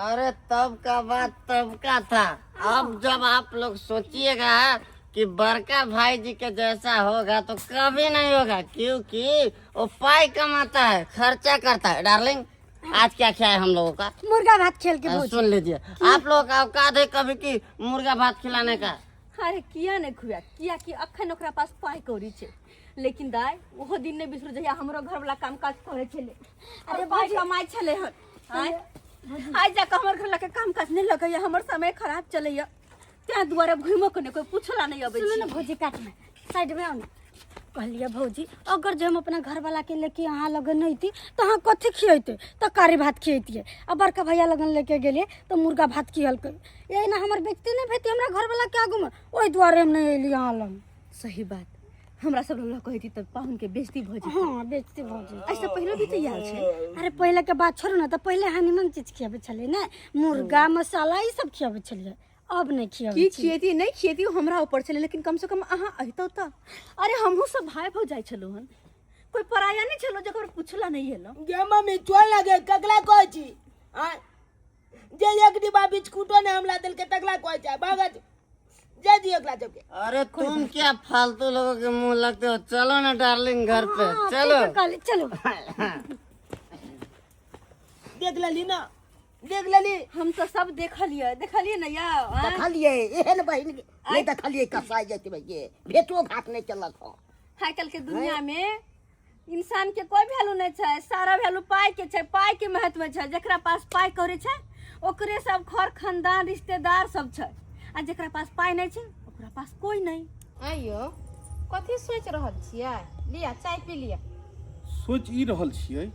अरे, तब का बात तब का था। अब जब आप लोग सोचिएगा कि बड़का भाई जी के जैसा होगा तो कभी नहीं होगा, क्योंकि वो पाई कमाता है, खर्चा करता है। डार्लिंग, आज क्या क्या है हम लोगों का? मुर्गा भात खेल के। सुन लीजिए, आप लोगों का औकात है कभी की मुर्गा भात खिलाने का? अरे, किया नहि खुआत? किया कि अखन ओकरा पास पाइ कौड़ी छै। लेकिन दाइ, ओहो दिन नहि बिसरू जहिया हमरो घरवला काम काज करै छलै। अरे, पाइ कमाइ छलै हन। आँय, आइ जाकऽ हमर घर लके काम काज नहि लगैया, हमर समय खराब चलैया, तें दुआरे घुमो के नहि कोइ पूछला नहि अबै सुनू ने छै। भौजी, काटमे साइडमे आउ ने। कहलियै भौजी, अगर जे हम अपना घरवाला के लेके अहाँ लगन नहीं थी तो अहाँ कथी खियैते? तरकारी भात खियैतियै। आ बड़का भैया लगन लेके गेलियै तऽ मुर्गा भात खियलकै। एहिना हमर बेइज्जती नहि भेती हमरा घरवाला के आगूमे? ओहि दुआरे हम नहि अयली अहाँ लग। सही बात, हमरा सब लग कहैती तऽ पाहुन के बेइज्जती भऽ जेतै। हँ, बेइज्जती भऽ जेतै। एहिसँ पहिलो भी तऽ आयल छै। अरे, पहिले के बात छोड़ू ने। तऽ पहिले अहाँ निमन चीज खियाबै छलियै ने, मुर्गा मसाला ई सब खियाबै छलियै, अब नहि खियाबै की छी। खियैती नहि खियैती ओ हमरा ऊपर छलै, लेकिन कम से कम अहाँ अहितौ तऽ। अरे, हमहूँ सब भाय भौजाइ छलहुँ हन, कोइ पराया नहि छलहुँ जकर पूछला नहि एलहुँ। गे मम्मी, चल ना गे। ककरा कहै छी? आँय, जे एक डिब्बा बिस्कुटो ने हमरा देलकै तकरा कहै छै? भगत जाय दियौ एकरा सबके। अरे, तुम क्या फालतू लोगों के मुंह लगते हो? चलो ना डार्लिंग, घर पे चलो। ठीक कहली, चलो। देख लेली ना, देख लेली। हम तऽ सब देखलियै, देखलियै ने यौ, आँय? देखलियै एहन बहिन के नहि देखलियै। कसाई जेतै भैये, भेटो घाट नहि केलक हँ। आइ काल्हि के दुनिया में इंसान के कोई वैल्यू नहीं छै, सारा वैल्यू पाई के छै, पाई के महत्व छै। जकरा पास पाई कौड़ी छै ओकरे सब खर खानदान रिश्तेदार सब छै, आ जकरा पास पाई नहीं छै ओकरा पास कोई नहीं। आइयो, कथी सोचि रहल छियै? लिअ, चाय पी लिअ। सोचि ई रहल छियै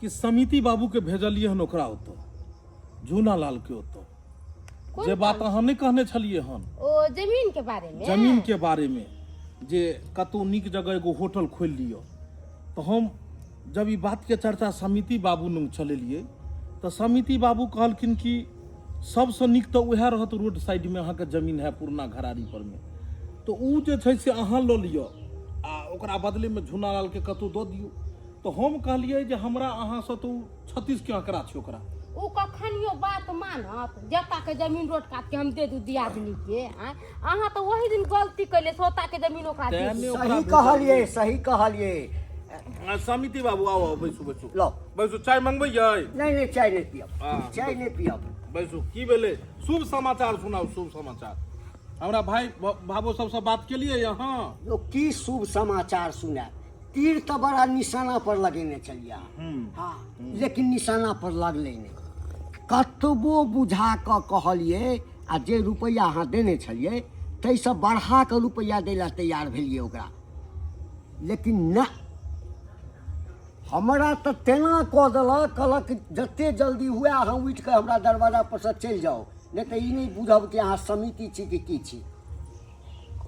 कि समिति बाबूके भेजलियै हन ओकरा ओतऽ, झूना लालके ओतऽ, जे बात अहाँ नहि कहने छलियै हन। ओ जमीन के बारे में? जमीन के बारे में, जे कतौ नीक जगह एगो होटल खोलि लिअ। तऽ हम जब ई बातके चर्चा समिति बाबू लग चलेलियै तऽ समिति बाबू कहलखिन कि सबसँ नीक तऽ उएह रहत, रोड साइडमे अहाँके जमीन है पुरना घरारी परमे, तऽ ओ जे छै से अहाँ लऽ लिअ आ ओकरा बदलेमे झुनालालके कतहु दऽ दियौ। तऽ हम कहलियै जे हमरा अहाँसँ तऽ ओ 36के आंकड़ा छै ओकरा। ओ कखनियो बात मानत? जता के जमीन रोड काट के हम दे दू दियादनी के? आँय, अहाँ तऽ ओही दिन गलती कैले, सोता के जमीन ओकरा दे तें दू। ने ओकरा सही कहलियै, सही कहलियै। समिति बाबू, आउ आउ, बैसू बैसू। लो। बैसू, चाय मंगबैयै? नहीं नहीं, चाय नहीं पियब। हाँ। चाय नहीं पियब। बैसू, की भेलै? शुभ समाचार सुनाउ, शुभ समाचार। हमरा भाई भाबो सबसँ बात केलियै अहाँ? यो, की शुभ समाचार सुनायब? तीर तऽ बड़ा निशाना पर लगेने छलियै अहाँ। हाँ, लेकिन निशाना पर लगलै नहि। कतबो बुझा कऽ कहलियै, आ जे रुपैआ अहाँ देने छलियै ताहिसँ बढ़ा कऽ रुपैआ दै लए तैयार भेलियै ओकरा, लेकिन नहि, हमरा तऽ तेना कऽ देलक, कहलक जते जल्दी हुए अहाँ उठि कऽ हमरा दरवाजा पर से चलि जाउ, नहि तऽ ई नहि बुझब कि अहाँ समिति छी कि की छी।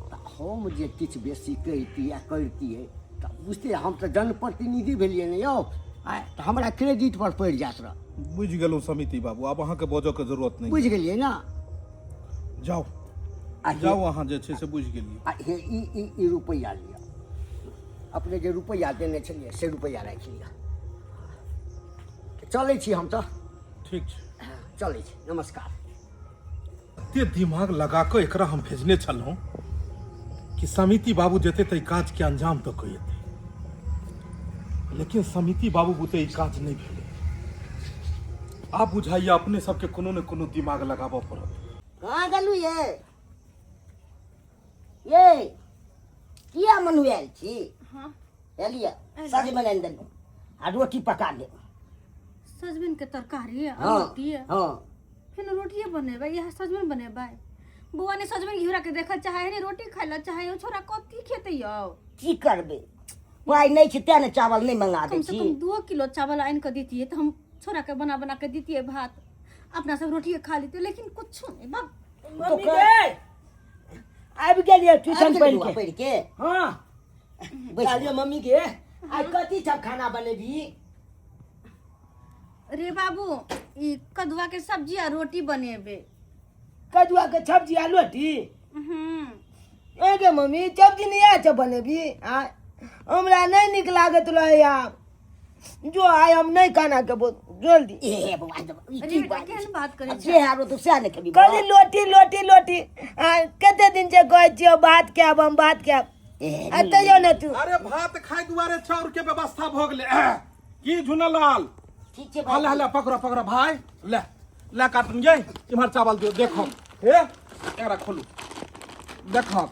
तऽ हम जे किछु बेसी कहितियै आ करितियै तऽ बुझतियै, हम तऽ जनप्रतिनिधि भेलियै ने यौ। आँय, तऽ हमरा क्रेडिट पर पड़ि जायत रह। बुझि गेलहुँ समिति बाबू, आब अहाँके बजऽके जरूरत नहि। बुझि गेलियै ने? जाउ। आ हे- जाउ अहाँ, जे छै से बुझि गेलियै। आ हे, ई ई ई रुपैआ लिअ, अपने जे रुपैआ देने छलियै से रुपैआ राखि लिअ। चलै छी हम तऽ। ठीक छै। चलै छी, नमस्कार। एते दिमाग लगा कऽ एकरा हम भेजने छलहुँ कि समिति बाबू जेतै तऽ ई काजके अंजाम दऽ कऽ एतै, लेकिन समिति बाबू बुते ई काज नहि भेलै। आब बुझाइए अपने सबके कोनो ने कोनो दिमाग लगाबऽ पड़त। कहाँ गेलू ये? ये किया मनुआयल छी? हाँ। एलियै, सजमनि आनि देलहुँ आ रोटी पका लेब। सजमनि के तरकारी आ हाँ। रोटी? हाँ। फेर रोटिए बनेबै? इएह सजमनि बनेबै? बौआ ने सजमनि घिउरा के देखऽ चाहे है, ने रोटी खाइ लए चाहे। ओ छोरा कथी खेतै यौ? की करबै? पाइ नहि छै तें ने चावल नहि मंगा दै कम से छी कम 2 किलो चावल आनि कऽ दितियै तऽ हम छोड़ा के बना बना के दितियै भात, अपना सब रोटिए खा लेतियै, लेकिन कुछो नहि। बाप मम्मी गे, आबि गेलियै ट्यूशन आबि गेलै पढ़ि बौआ के। पढ़ि के। हाँ। बैस। कहलियै मम्मी के, आइ कथी सब खाना बनेबी? रे बाबू, ई कदुआ के सब्जी आ रोटी बनेबे। कदुआ के सब्जी आ रोटी? हम्म। ए गे मम्मी, सब्जी नहि आय छै बनेबी? आ हमरा नहि नीक लागैत रहै आब। जो आइ हम नहि खाना खेबो, जल्दी। ए बौआ, ई अरे की बेटा, बात केहन बात करै छै? छै? जे आरो तू सएह ने खेबी। कहली लोटी लोटी लोटी, आ कते दिन से कहै छियौ भात खायब हम, भात खायब, आ तैयो ने तू। अरे भात खाय दुआरे चाउर के व्यवस्था भऽ गेलै की झुनलाल? ठीक छै। हले हले, पकड़ो पकड़ो भाई, ले ले काटन गे, इम्हर चावल दियो। देखो हे, एकरा खोलू, देखो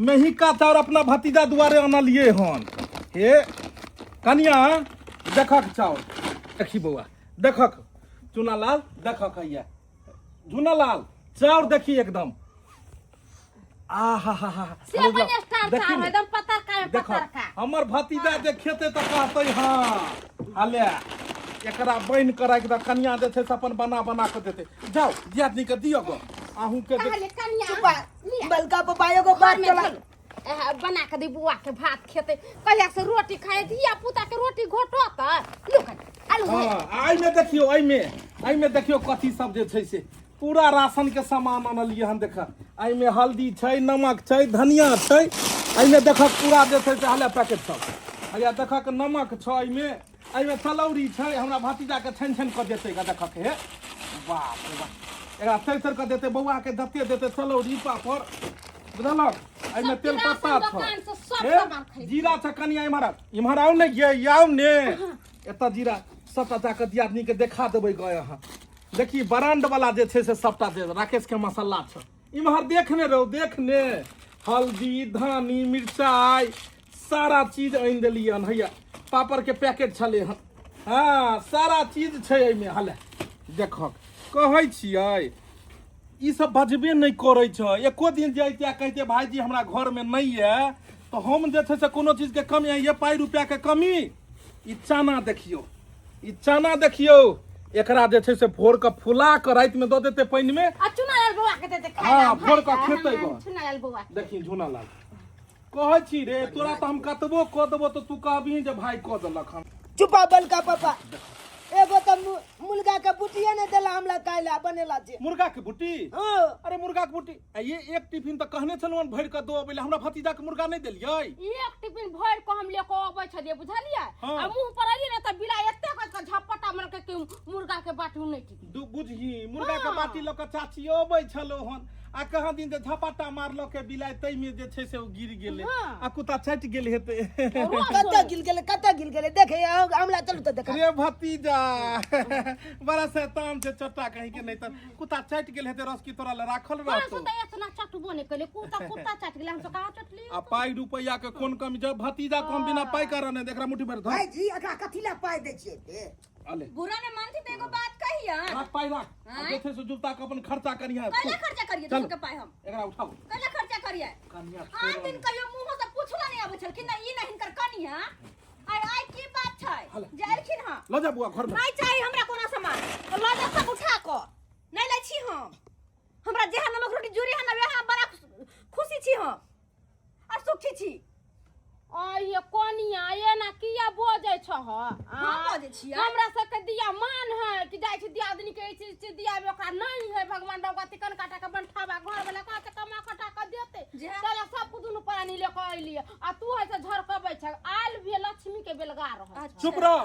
मेहिका चाउर अपना भतीजा दुआरे अनलिए हन। हे कनिया, देखक चाउर, देखी बौआ, देखक चुनालाल, देखक हैया झुनालाल चाउर देखी एकदम आ हा हा हा। से अपन स्टार देखी चाउर ने। एकदम पतरका में देखो पतरका। हमर भतीजा जे खेते तऽ कहते हाँ हले एकरा बनि कऽ राखि दऽ, कनिया जे छै से अपन बना बना कऽ देतै। जाउ दियादनी के दिअ गो अहूँ के जे- कहले कनिया चुपा लिअ। बलका पप्पा, एगो बात घरमे तोरा चलू। एह, बना के दी बुआ के, भात खेते कहिया से रोटी खाए, धिया पुता के रोटी घोटत। लू कनि, आलू। हाँ, एहिमे देखियौ, एहिमे एहिमे देखियौ कथी सब जे छै से पूरा राशन के सामान अनलियै हन। देख, एहिमे हल्दी छै, नमक छै, धनिया छै। एहिमे देखक पूरा जे छै से हले पैकेट सब हैया। देखक नमक छै एहिमे, एहिमे चलौरी छै। हमरा भतीजा के छानि छानि कऽ देतै ग। देखक हे, बाप रे बाप, एकरा तरि तरि कऽ देतै बौआ के, जते देतै चलौरी पापड़, बुझलक? एहिमे सब तेलपत्ता राशन छै दोकान से सब हे, सामान खरीद। जीरा छै। कनिया इम्हर आउ, इम्हर आउ ने गे, आउ ने एतऽ। जीरा सबटा जाकऽ दियादनी के देखा देबै ग। अहाँ देखी, ब्रांड वाला जे छै से सबटा दे राकेश के मसाला छै। इम्हर देखने रहो, देखने हल्दी, धनी, मिरचाई सारा चीज आनि देलियै हन। हैया पापड़ के पैकेट छलै हन। हाँ, सारा चीज छै एहिमे। हले देखक, कहै छियै ई सब बजबे नहि करै छै। एको दिन जैते कहिते भाईजी हमरा घरमे नहि यऽ तऽ हम जे छै से कोनो चीजके कमी ये पाइ रुपैआके कमी। ई चना देखियौ, ई चना देखियौ, एकरा जे छै से भोर के फुला के रातिमे दऽ देतै पानिमे। आ चुनालाल बौआ के देते खाय हाँ, ला, भोर भाई के खेतै हाँ, गऽ। चुनालाल बौआ के। देखी झुनालाल, कहै छी रे तोरा तऽ हम कतबो कऽ देबो तऽ तू कहबही जे भाय कऽ देलक हन। चुपा बलका पापा, एगो तऽ मुर्गा के बुटिए नहि देला हमरा काल्हि बनेला छै। मुर्गा के बुटी? हाँ। अरे मुर्गा के बुटी आ ये एक टिफिन तऽ कहने छलहुँ हन भरि कऽ दो अबै लए, हमरा भतीजा के मुर्गा नहि देलियै? एक टिफिन भरि के हम लेके अबै छलियै, बुझलियै? हाँ। आ मुंह पर एलियै ने तऽ बिलाइ एते कऽ के झपटा मारलकै कि मुर्गा के बाटी नहि टिकल। दू बुझही, मुर्गा के बाटी लऽ कऽ चाची अबै छलहुँ हन आ कहाँ दिन जे झपाटा मारलकै बिलाइ, ताहिमे जे छै से ओ गिर गेलै। हाँ। आ कुत्ता चाटि गेल हेतै। कतऽ गिर गेलै, कतऽ गिर गेलै? देखे हमरा, चलू तऽ देखा। रे भतीजा बड़ा शैतान छै, चट्टा कहीं के। नहीं तऽ कुत्ता चाटि गेल हेतै, रस की तोरा लए राखल हम रहतौ। तऽ एतना चटबो नहि केलियै, कुत्ता कुत्ता चाटि गेलै, हम सब कहाँ चटलियै? आ पाइ रुपैआ के कोन कमी छै भतीजा को? हम बिना पाइ कारण एकरा मुट्ठी भरि धर। भाईजी, एकरा कथी लए पाइ दै छियै एते? अले बुरा ने मानती तऽ एगो बात कहिया। राख पाइ राख, आ जे छै से जुलता के अपन खर्चा करिहा। कैला खर्चा करिए चलू। दोसर के पाइ हम? एकरा उठाओ। कैला खर्चा करिए? कनिया आन दिन कहियो मुंह से पूछला नहीं आबै छलखिन ना ई ना हिनकर कनिया। आइ आइ की बात छै हले। जे एलखिन हँ? लऽ जा बुआ घर में। नहीं चाही हमरा कोनो सामान, लऽ जा सब उठा कऽ, नहीं लै छी हम। हमरा जेहा नमक रोटी जुड़ी है ना वएह बड़ा खुशी छी हम और सुखी छी। आइये कनिया, एना किया बजै छह? हम बजै छियै? हमरा सबके दिया मान है कि जाइ छी दियादनी के ई चीज से दियाबे, ओकरा नहीं है। भगवान भगवती कनका टाका बनठाबा घर वाला कहाँ से कमा खटा के देते? जे- साला सब के दुनू प्राणी ले के अइलियै आ तू है से झरकबै छ, आयल भी लक्ष्मी के बेलगा रहल छ। चुप रह,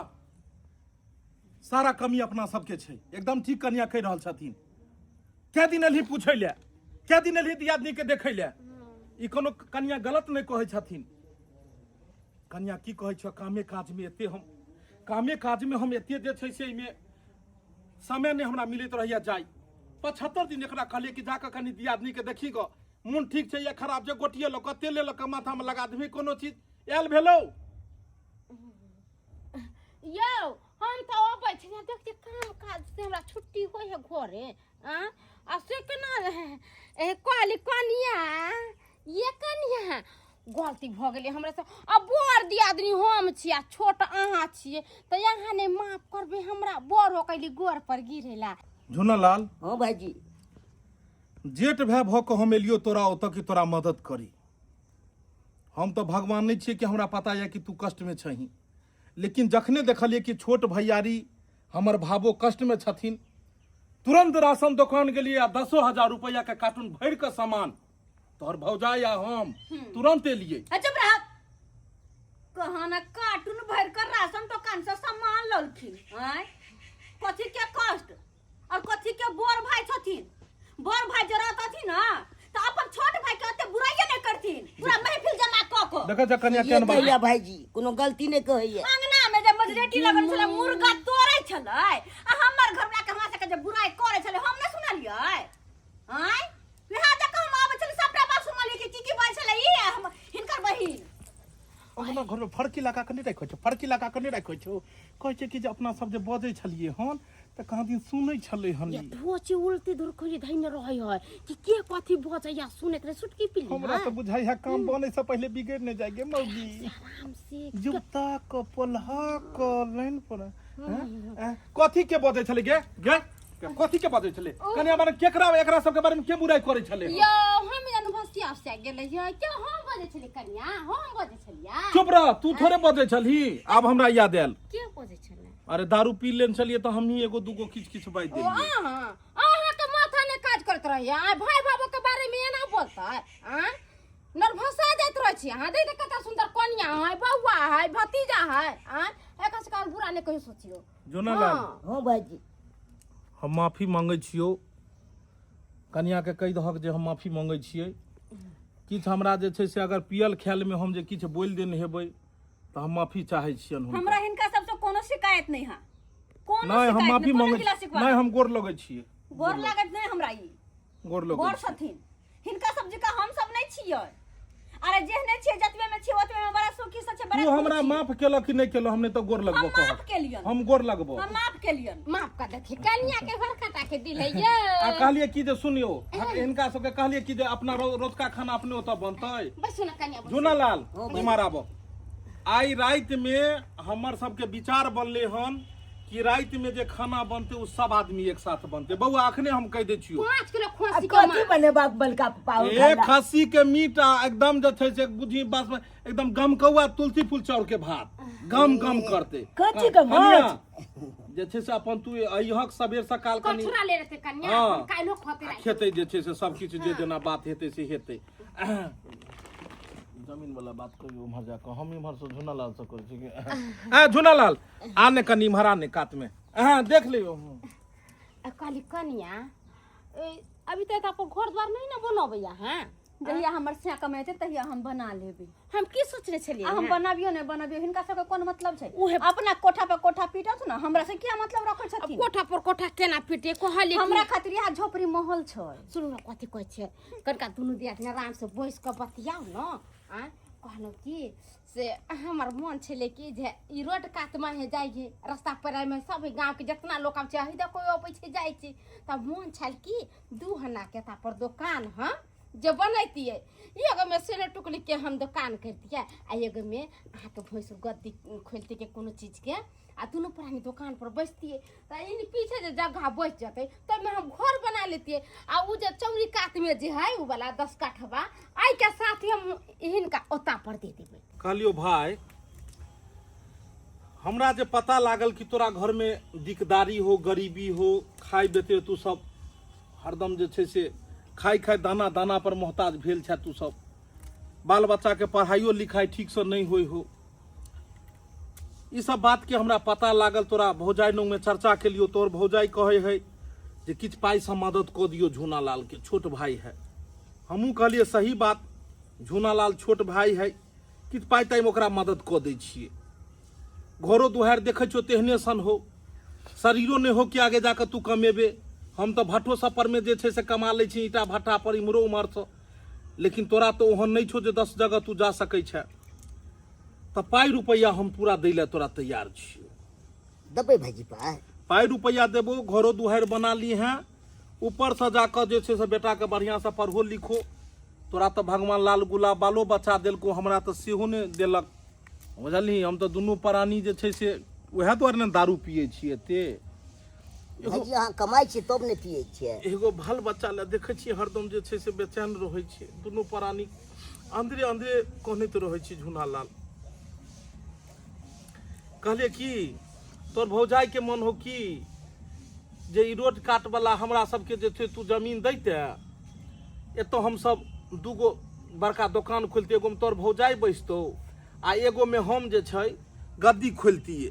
सारा कमी अपना सबके छै। एकदम ठीक कनिया कहि रहल छथिन। कै दिन एलही पूछै लए? कै दिन एलही दियादनी के देखै लए? ई कोनो कनिया गलत नहि कहै छथिन। कनिया की कहै छ, कामे काजमे एते हम, कामे काजमे हम एते जे छै से एहिमे समय नहि हमरा मिलैत रहैया। जाइ 75 दिन एकरा कहलियै कि जाकऽ कनि दियादनी के देखी गऽ, मोन ठीक छै या खराब छै, गोटिए लऽ कऽ तेले लऽ कऽ माथामे लगा देबही, कोनो चीज आयल भेलौ? यौ, हम तऽ अबै छी ने, देख छियै काम काज से हमरा छुट्टी होइ है घरे आ आ से केना ए कहली कनिया, ये कनिया गलती भऽ गेलै हमरा से। आ बड़ दियादनी हम छी आ छोट अहाँ छियै, तऽ अहाँ नहि माफ करबै हमरा? बड़ हो कैली गोर पर गिरेला। झुनालाल। हाँ भाईजी। जेठ भाय भऽ कऽ हम एलियो तोरा ओतऽ कि तोरा मदद करी। हम तऽ भगवान नहि छियै कि हमरा पता यऽ कि तू कष्टमे छही, लेकिन जखने देखलियै कि छोट भैयारी हमर भावो कष्टमे छथिन, तुरंत राशन दोकान गेलियै आ 10,000 रुपैआ के कार्टून भरि कऽ सामान तोहर भौजाई आ हम तुरंत एलियै। चुप रह। कहाँ ना कार्टून भर कर राशन दुकान से सामान ललखिन। आय, कथी के कष्ट और कथी के बड़ भाई छथिन? बड़ भाई जे रहतथिन ना तो अपन छोट भाई के ओते बुराइये नहीं करथिन, पूरा महफिल जमा क क। देखै छ कनिया ये केहन बात कहैया भाईजी, कोनो गलती नहि कहैया। अंगना में जे मजरेटी लगल छलै, मुर्गा तोड़ै छलै आ हमर घर वाला के हमरा सबके जे बुराई करै छलै, हम नहि सुनलियै? आय, वएह जगह हम आबै छलै, सबटा बात सुनलियै कि की की बाजै छलै ई आ हम हिनकर बहिन। अपना घरमे फड़की लगा कऽ नहि राखै छौ? फड़की लगा कऽ नहि राखै छौ? कहै छै कि जे अपना सब जे बजै छलियै हन तऽ कहाँ दिन सुनै छलै हन। ये धोची उल्टी धुरखुरी धैने रहै है कि के कथी बजैया सुनैत रहे सुटकी पी। हमरा तऽ बुझाइ है काम बनै से पहिले बिगड़ि नहि जाइ गे मौगी। आराम से जुत्ता क पोल्हा क लाइन पर हैं? हैं? कथी के बजै छलै गे? गे कथी के बजै छलै कनिया? माने केकरा एकरा सबके बारे में के बुराई करै छलै? यो हम अनुभव से गेलै है के हम बजै छलियै कनिया? हम बजै छलियै? चुप रह, तू थोड़े बजै छलही। आब हमरा याद आयल। के बजै छलै? अरे दारू पी लेने छलियै तऽ हमही एगो दूगो किछु किछु बाजि ओ देलियै। अहाँ अहाँ के माथा नहि काज करैत रहैया? आइ भाई बाबू के बारे में एना बोलतै? आँ नर्वसा जाइत रहै छी अहाँ। देख कते सुंदर कनिया है, बौआ है, भतीजा है। आँ एकर से काम बुरा नहि कहियो सोचियो। जोनालाल। हाँ। हाँ भाईजी। हम माफी मांगै छियौ। कनियाके कहि दहक जे हम माफी मांगै छियै। किछु हमरा जे छै से अगर पियल ख्यालमे हम जे किछु बोलि देने हेबै तऽ हम माफी चाहै छियनि हुनका। हमरा हिनका सबसे कोनो शिकायत नहीं है, कोनो नहि, हम शिकायत माफी नहीं, कोनो मांगै गिला शिकवा नहि, हम गोर लगै छियै। गोर लागत नहीं हमरा ई। गोर लगै गोर छियै। छथिन हिनका सब जकाँ हम सब नहीं छियै। अरे जेहने छियै, जतबे में छियै ओतबे में बड़ा सुखी से छियै, बड़ा तू हमरा खुश छियै। माफ केलक कि नहि केलक? हम नहि तऽ गोर लगबो हम माफ कहब। केलियन। हम गोर लगबो। हम माफ केलियन। माफ कर देथिन कनिया के, बड़का टा के दिल है ये। आ कहलियै कि जे सुनियौ, हिनका सबके कहलियै कि जे अपना रतुका खाना अपने ओतऽ बनतै। बैसू ने कनिया, बैसू। झूनालाल, इम्हर आबो। आइ राति में हमर सबके विचार बनले हन कि राति में जे खाना बनते ओ सब आदमी एक साथ बनते। बौआ, अखने हम कहि दै छियौ। 5 किलो आ खोसी के कथी माछ। बनेबाक बलका पाव? एक खस्सी के मीट आ एकदम जे छै से बुझी बस एकदम गमकौआ तुलसी फूल चाउर के भात गम गम करते। कथी के कनिया, माछ? जे छै से अपन तू अइहक सबेर सकाल कनि कछुरा ले रहते कनिया। हाँ। अपन काल्हो खते राति। खेतै जे छै से सब किछु जे जेना बात हेतै से हेतै। जमीन वाला बात कहियो उम्हर जाकऽ, हम इम्हर से झुनालाल से करै छी। आ झुनालाल, आ ने कनि इम्हर, आ ने कात में। हाँ, देख लियौ। आ कहली कनिया, ए, अभी तक अपन घर द्वार नहीं ने बनबैया? हाँ। जहिया हमर सिया कमेतै तहिया हम बना लेबै। हम की सोचने छलियै? आ हम हँ? बनाबियो नहि बनाबियो, हिनका सबके कोन मतलब छै? उहे- अपना कोठा पर कोठा पीटत ने, हमरा से किया मतलब रखै अब छथिन? कोठा पर कोठा केना पीटे कहली कि- हमरा खातिर इएह झोपड़ी महल छै। सुनू ने, कथी कहै छै, कनिका दुनू दियादनी आराम से बैस कऽ बतियाउ ने। आँय, कहलहुँ कि से हमर मन छलै कि जे ई रोड कातमे हे जाइए, रास्ता पेरामे सब गाँवके जितना लोक आबै छै, अही दऽ कोइ अबै छै जाइ छै, तब मन छल कि 2 हनाके तापर दोकान हम जे बनैतियै। एगोमे सेलो टुकलीके हम दोकान करितियै आ एगोमे अहाँके भैंस गद्दी खोलतियै के कोनो चीजके, आ दुनू प्राणी दोकान पर बैसतियै, तऽ इन पीछे जे जगह बचि जेतै ताहिमे हम घर बना लेतियै, आ ओ जे चौरी कातमे जे है ओ वाला 10 काठवा एहिके साथ ही हम हिनका ओता पर दे देबै। कहलियौ भाय, हमरा जे पता लागल कि तोरा घरमे दिकदारी हो, गरीबी हो, खाइ बेते तू सब हरदम जे छै से खाइ खाइ दाना दाना पर मोहताज भेल छै तू सब, बाल बच्चाके पढ़ाइयो लिखाइ ठीकसँ नहि होइ हो, ई सब बात के हमरा पता लागल। तोरा भौजाइ नौमे चर्चा केलियो, तोहर भौजाइ कहै है जे किछु पाइसँ मदद कऽ दियौ झूना लाल के, छोट भाई है। हमहूँ कहलियै सही बात, झूना लाल छोट भाई है, किछु पाइ ताइमे ओकरा मदद कऽ दै छियै। घरो दुहारि देखै छियौ तेहने सन हो, शरीरो नहि हो कि आगे जाकऽ तू कमेबे। हम तऽ भट्ठो सब परमे जे छै से कमा लै छी, ईंटा भट्ठा पर इम्हरो उम्हरसँ, लेकिन तोरा तऽ ओहन नहि छौ जे 10 जगह तू जा सकै छे। तऽ पाइ रुपैआ हम पूरा दै लए तोरा तैयार छियौ। देबै भाईजी पाइ? पाइ रुपैआ देबो, घरो दुहारि बना ली हैं, ऊपरसँ जाकऽ जे छै से बेटाके बढ़िआँसँ पढ़ो लिखो। तोरा तऽ भगवान लाल गुलाब बालो बच्चा देलकौ, हमरा तऽ सेहो नहि देलक, बुझलही? हम तऽ दुनू प्राणी जे छै से उएह दुआरे ने दारू पियै छियै एते। भाइजी, अहाँ कमाइ छियै तब ने पियै छियै। एगो भल बच्चा लए देखै छियै हरदम जे छै से बेचैन रहै छियै, दुनू प्राणी अन्दरे अन्दरे कहनैत रहै छी। झूना लाल, कहलियै की तोर भौजाइके मन हो की जे ई रोड काट वाला हमरा सबके जे छै तू जमीन दैते, एतऽ हमसब दूगो बड़का दोकान खोलतियै, एगोमे तोर भौजाइ बैसतौ आ एगोमे हम जे छै गद्दी खोलतियै।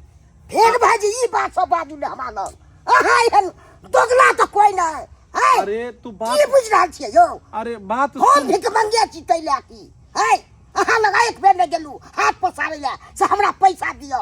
फेर भाईजी ई बात सब बाजू ने हमरा लग, अहाँ एहन दोगला तऽ कोइ नहि है। अरे तू बात की बुझि रहल छियै यौ? अरे बात हम सुन। भिख मंगे छी तै लए की है? अहाँ लग एक बेर नहि गेलहुँ हाथ पसारै लए से हमरा पैसा दिअ।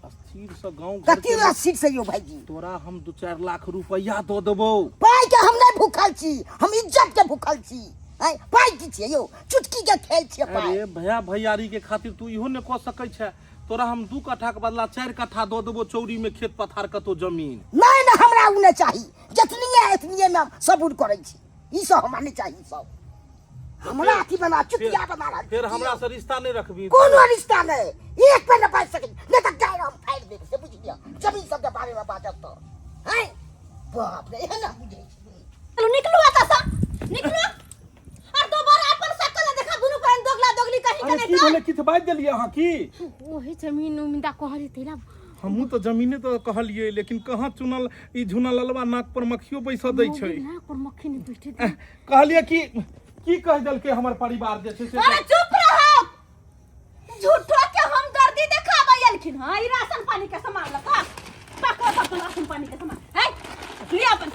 अस्थिर से गाँव घर कथी अस्थिर से यौ भाईजी? तोरा हम 2-4 लाख रुपया दऽ देबौ। पाइ के हम नहि भूखल छी, हम इज्जत के भूखल छी। हैं, पाइ की छियै यौ? चुटकी के खेल छियै पाइ। अरे भैया भैयारी के खातिर तू इहो नहि कऽ सकै छै। तोरा हम 2 कट्ठा के बदला 4 कट्ठा दऽ देबो, चौरी में खेत पथार कतौ जमीन। नहि नहि, हमरा ओ नहि चाही, जतनिए एतनिए में हम सबूर करै छी, ई सब हमरा नहि चाही। ई सब हमरा अथी बना चुतिया बना रहल फेर हमरा से रिश्ता नहीं रखबी? कोनो रिश्ता नहीं, एक पे न बाजि सकै, नहीं तऽ गाय हम फाड़ि देब से बुझि लिअ। जमीन सबके बारे में बाजब तऽ हैं बाप रे, एहन हम बुझै छी। चलू निकलू एतऽ सँ, निकलू और दोबारा अपन शकल न देखा दुनू बहन दोगला दोगली कहीं के। अरे नहीं की भेलै? किछु बाजि देलियै अहाँ की? ओही जमीन उमीन दा कहली तैला। हमहूँ तऽ जमीने तऽ कहलियै, लेकिन कहाँ चुनल ई झुना ललवा नाक पर मक्खियो बैसऽ दै छै। नाक पर मक्खी नहीं बैठे दे। कहलियै कि की कहि देलकै हमर परिवार जे छै से? अरे चुप रहो, झूठो के हम दर्दी देखाबै एलखिन। हां, ई राशन पानी के सामान लका पकड़ो सब राशन पानी के सामान है, लिया अपन,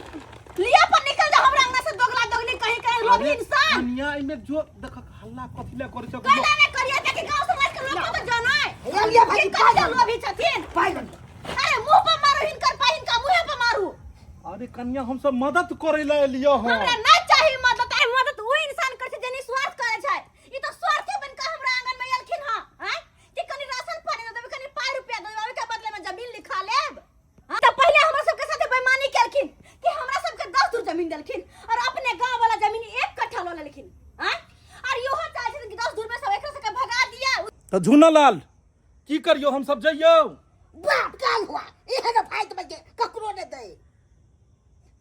लिया अपन, निकल जा हमरा अंगना से, दोगला दोगली कहीं कहीं लोभी इंसान। कनिया, एहिमे जो देख हल्ला कथी लए करै छै? कैला ने करिए ताकि गांव समाज के लोग तो जानै हे लिया भाई, कि पाइ कते लोभी छथिन। पाइ लऽ लिअ। अरे मुंह पर मारू हिनकर पाइ, हिनका मुंहे पर मारू। अरे कनिया, हम सब मदद करे लए एलियो हँ। हमरा नहीं चाही मदद। आइ मदद ओ इंसान करै छै जे निस्वार्थ करै छै। ई तऽ स्वार्थे बनि कऽ हमरा आंगन में एलखिन हँ, आँय, कि कनि राशन पानी दऽ देबै, कनि पाइ रुपया दऽ देबै, ओहिके बदले में जमीन लिखा लेब। हाँ, तऽ पहिले हमरा सबके साथे बेईमानी केलखिन कि हमरा सबके 10 धूर जमीन देलखिन और अपने गांव वाला जमीन 1 कट्ठा लऽ लेलखिन। आँय, और इहो चाहै छथिन कि 10 धूर में सब एकरा सबके भगा दिया। तऽ झूनालाल, की करियो? हम सब जइयो? बाप काल हुआ एहन भाई तो के ककरो ने दे।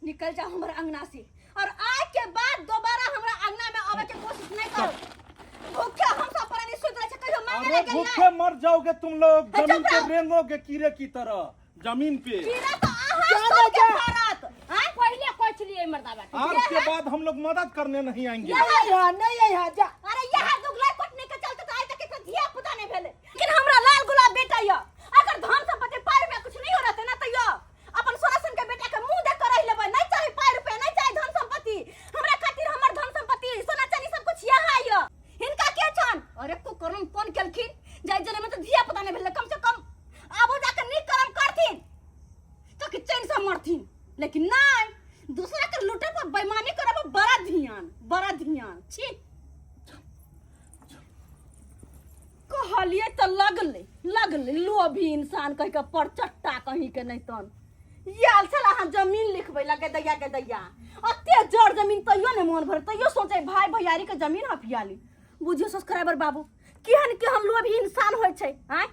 निकल जाओ हमरा अंगना से और आय के बाद दोबारा हमरा अंगना में आवे के कोशिश नहीं करो। भूखे हम सब प्राणी सुत रहे छे, कहियो मांगे अरे ले गेलियै? भूखे मर जाओगे तुम लोग, हे, जमीन चुप पे रहो। रेंगोगे कीड़े की तरह जमीन पे। कीड़ा तो अहाँ सबके फरत। आँय? पहिले कहै छलियै मर्दाबा के। आज के बाद हम लोग मदद करने नहीं आएंगे। नहीं यहाँ, नहीं यहाँ, जा। अरे यह दुगला कोटने के चलते तो आइ तक एकरा धिया पुता नहीं भेले, लेकिन हमरा लाल गुलाब बेटा य, अगर धन संपत्ति पाइ रुपया कुछ नहीं हो रहते ना तो य अपन सोना सन के बेटा के मुंह देख कर रह लेबै। नहीं चाही पाइ रुपया, नहीं चाही धन संपत्ति हमरा खातिर, हमर धन संपत्ति सोना चांदी सब कुछ यहाँ य। हिनका के छन? अरे को करम कोन केलखिन जाय जने में तो धिया पुता नहीं भेले, कम से कम आबो जाके नीक करम करथिन तो कि चैन से मरथिन, लेकिन नहीं, दूसरा के लूटे पर बेईमानी करे पर बड़ा ध्यान, बड़ा ध्यान। छी, कहलिए तो लगले लगले लोभी इंसान कह के पर चट्टा कहीं के नहीं तन याल छल। अहाँ जमीन लिखबै लगे दैया के दैया, अते जड़ जमीन तैयो ने मन भर, तैयो सोचे भाई भैयारी के जमीन हफियाली। बुझियो सब्सक्राइबर बाबू, केहन केहन लोभी इंसान होइ छै। आँय,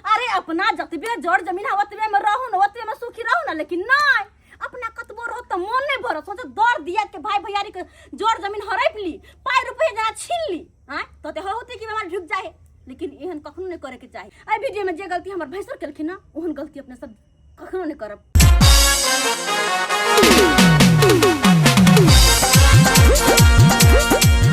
अरे अपना जतबे जड़ जमीन है ओतबे में रहू ने, ओतबे में सुखी रहू ने, लेकिन नहीं, अपना कतबो रहो तऽ मन नहीं भरत, सोचे दर दिया के भाई भैयारी के जड़ जमीन हड़प ली, पाई रुपया जना छीन ली। आँय, तो ते होते कि बीमार ढुक जाए, लेकिन एहन कखनो नहीं करे के चाही। एहि वीडियो में जे गलती हमर भैंसुर केलखिन ना, ओहन गलती अपने सब कखनो नहीं करब।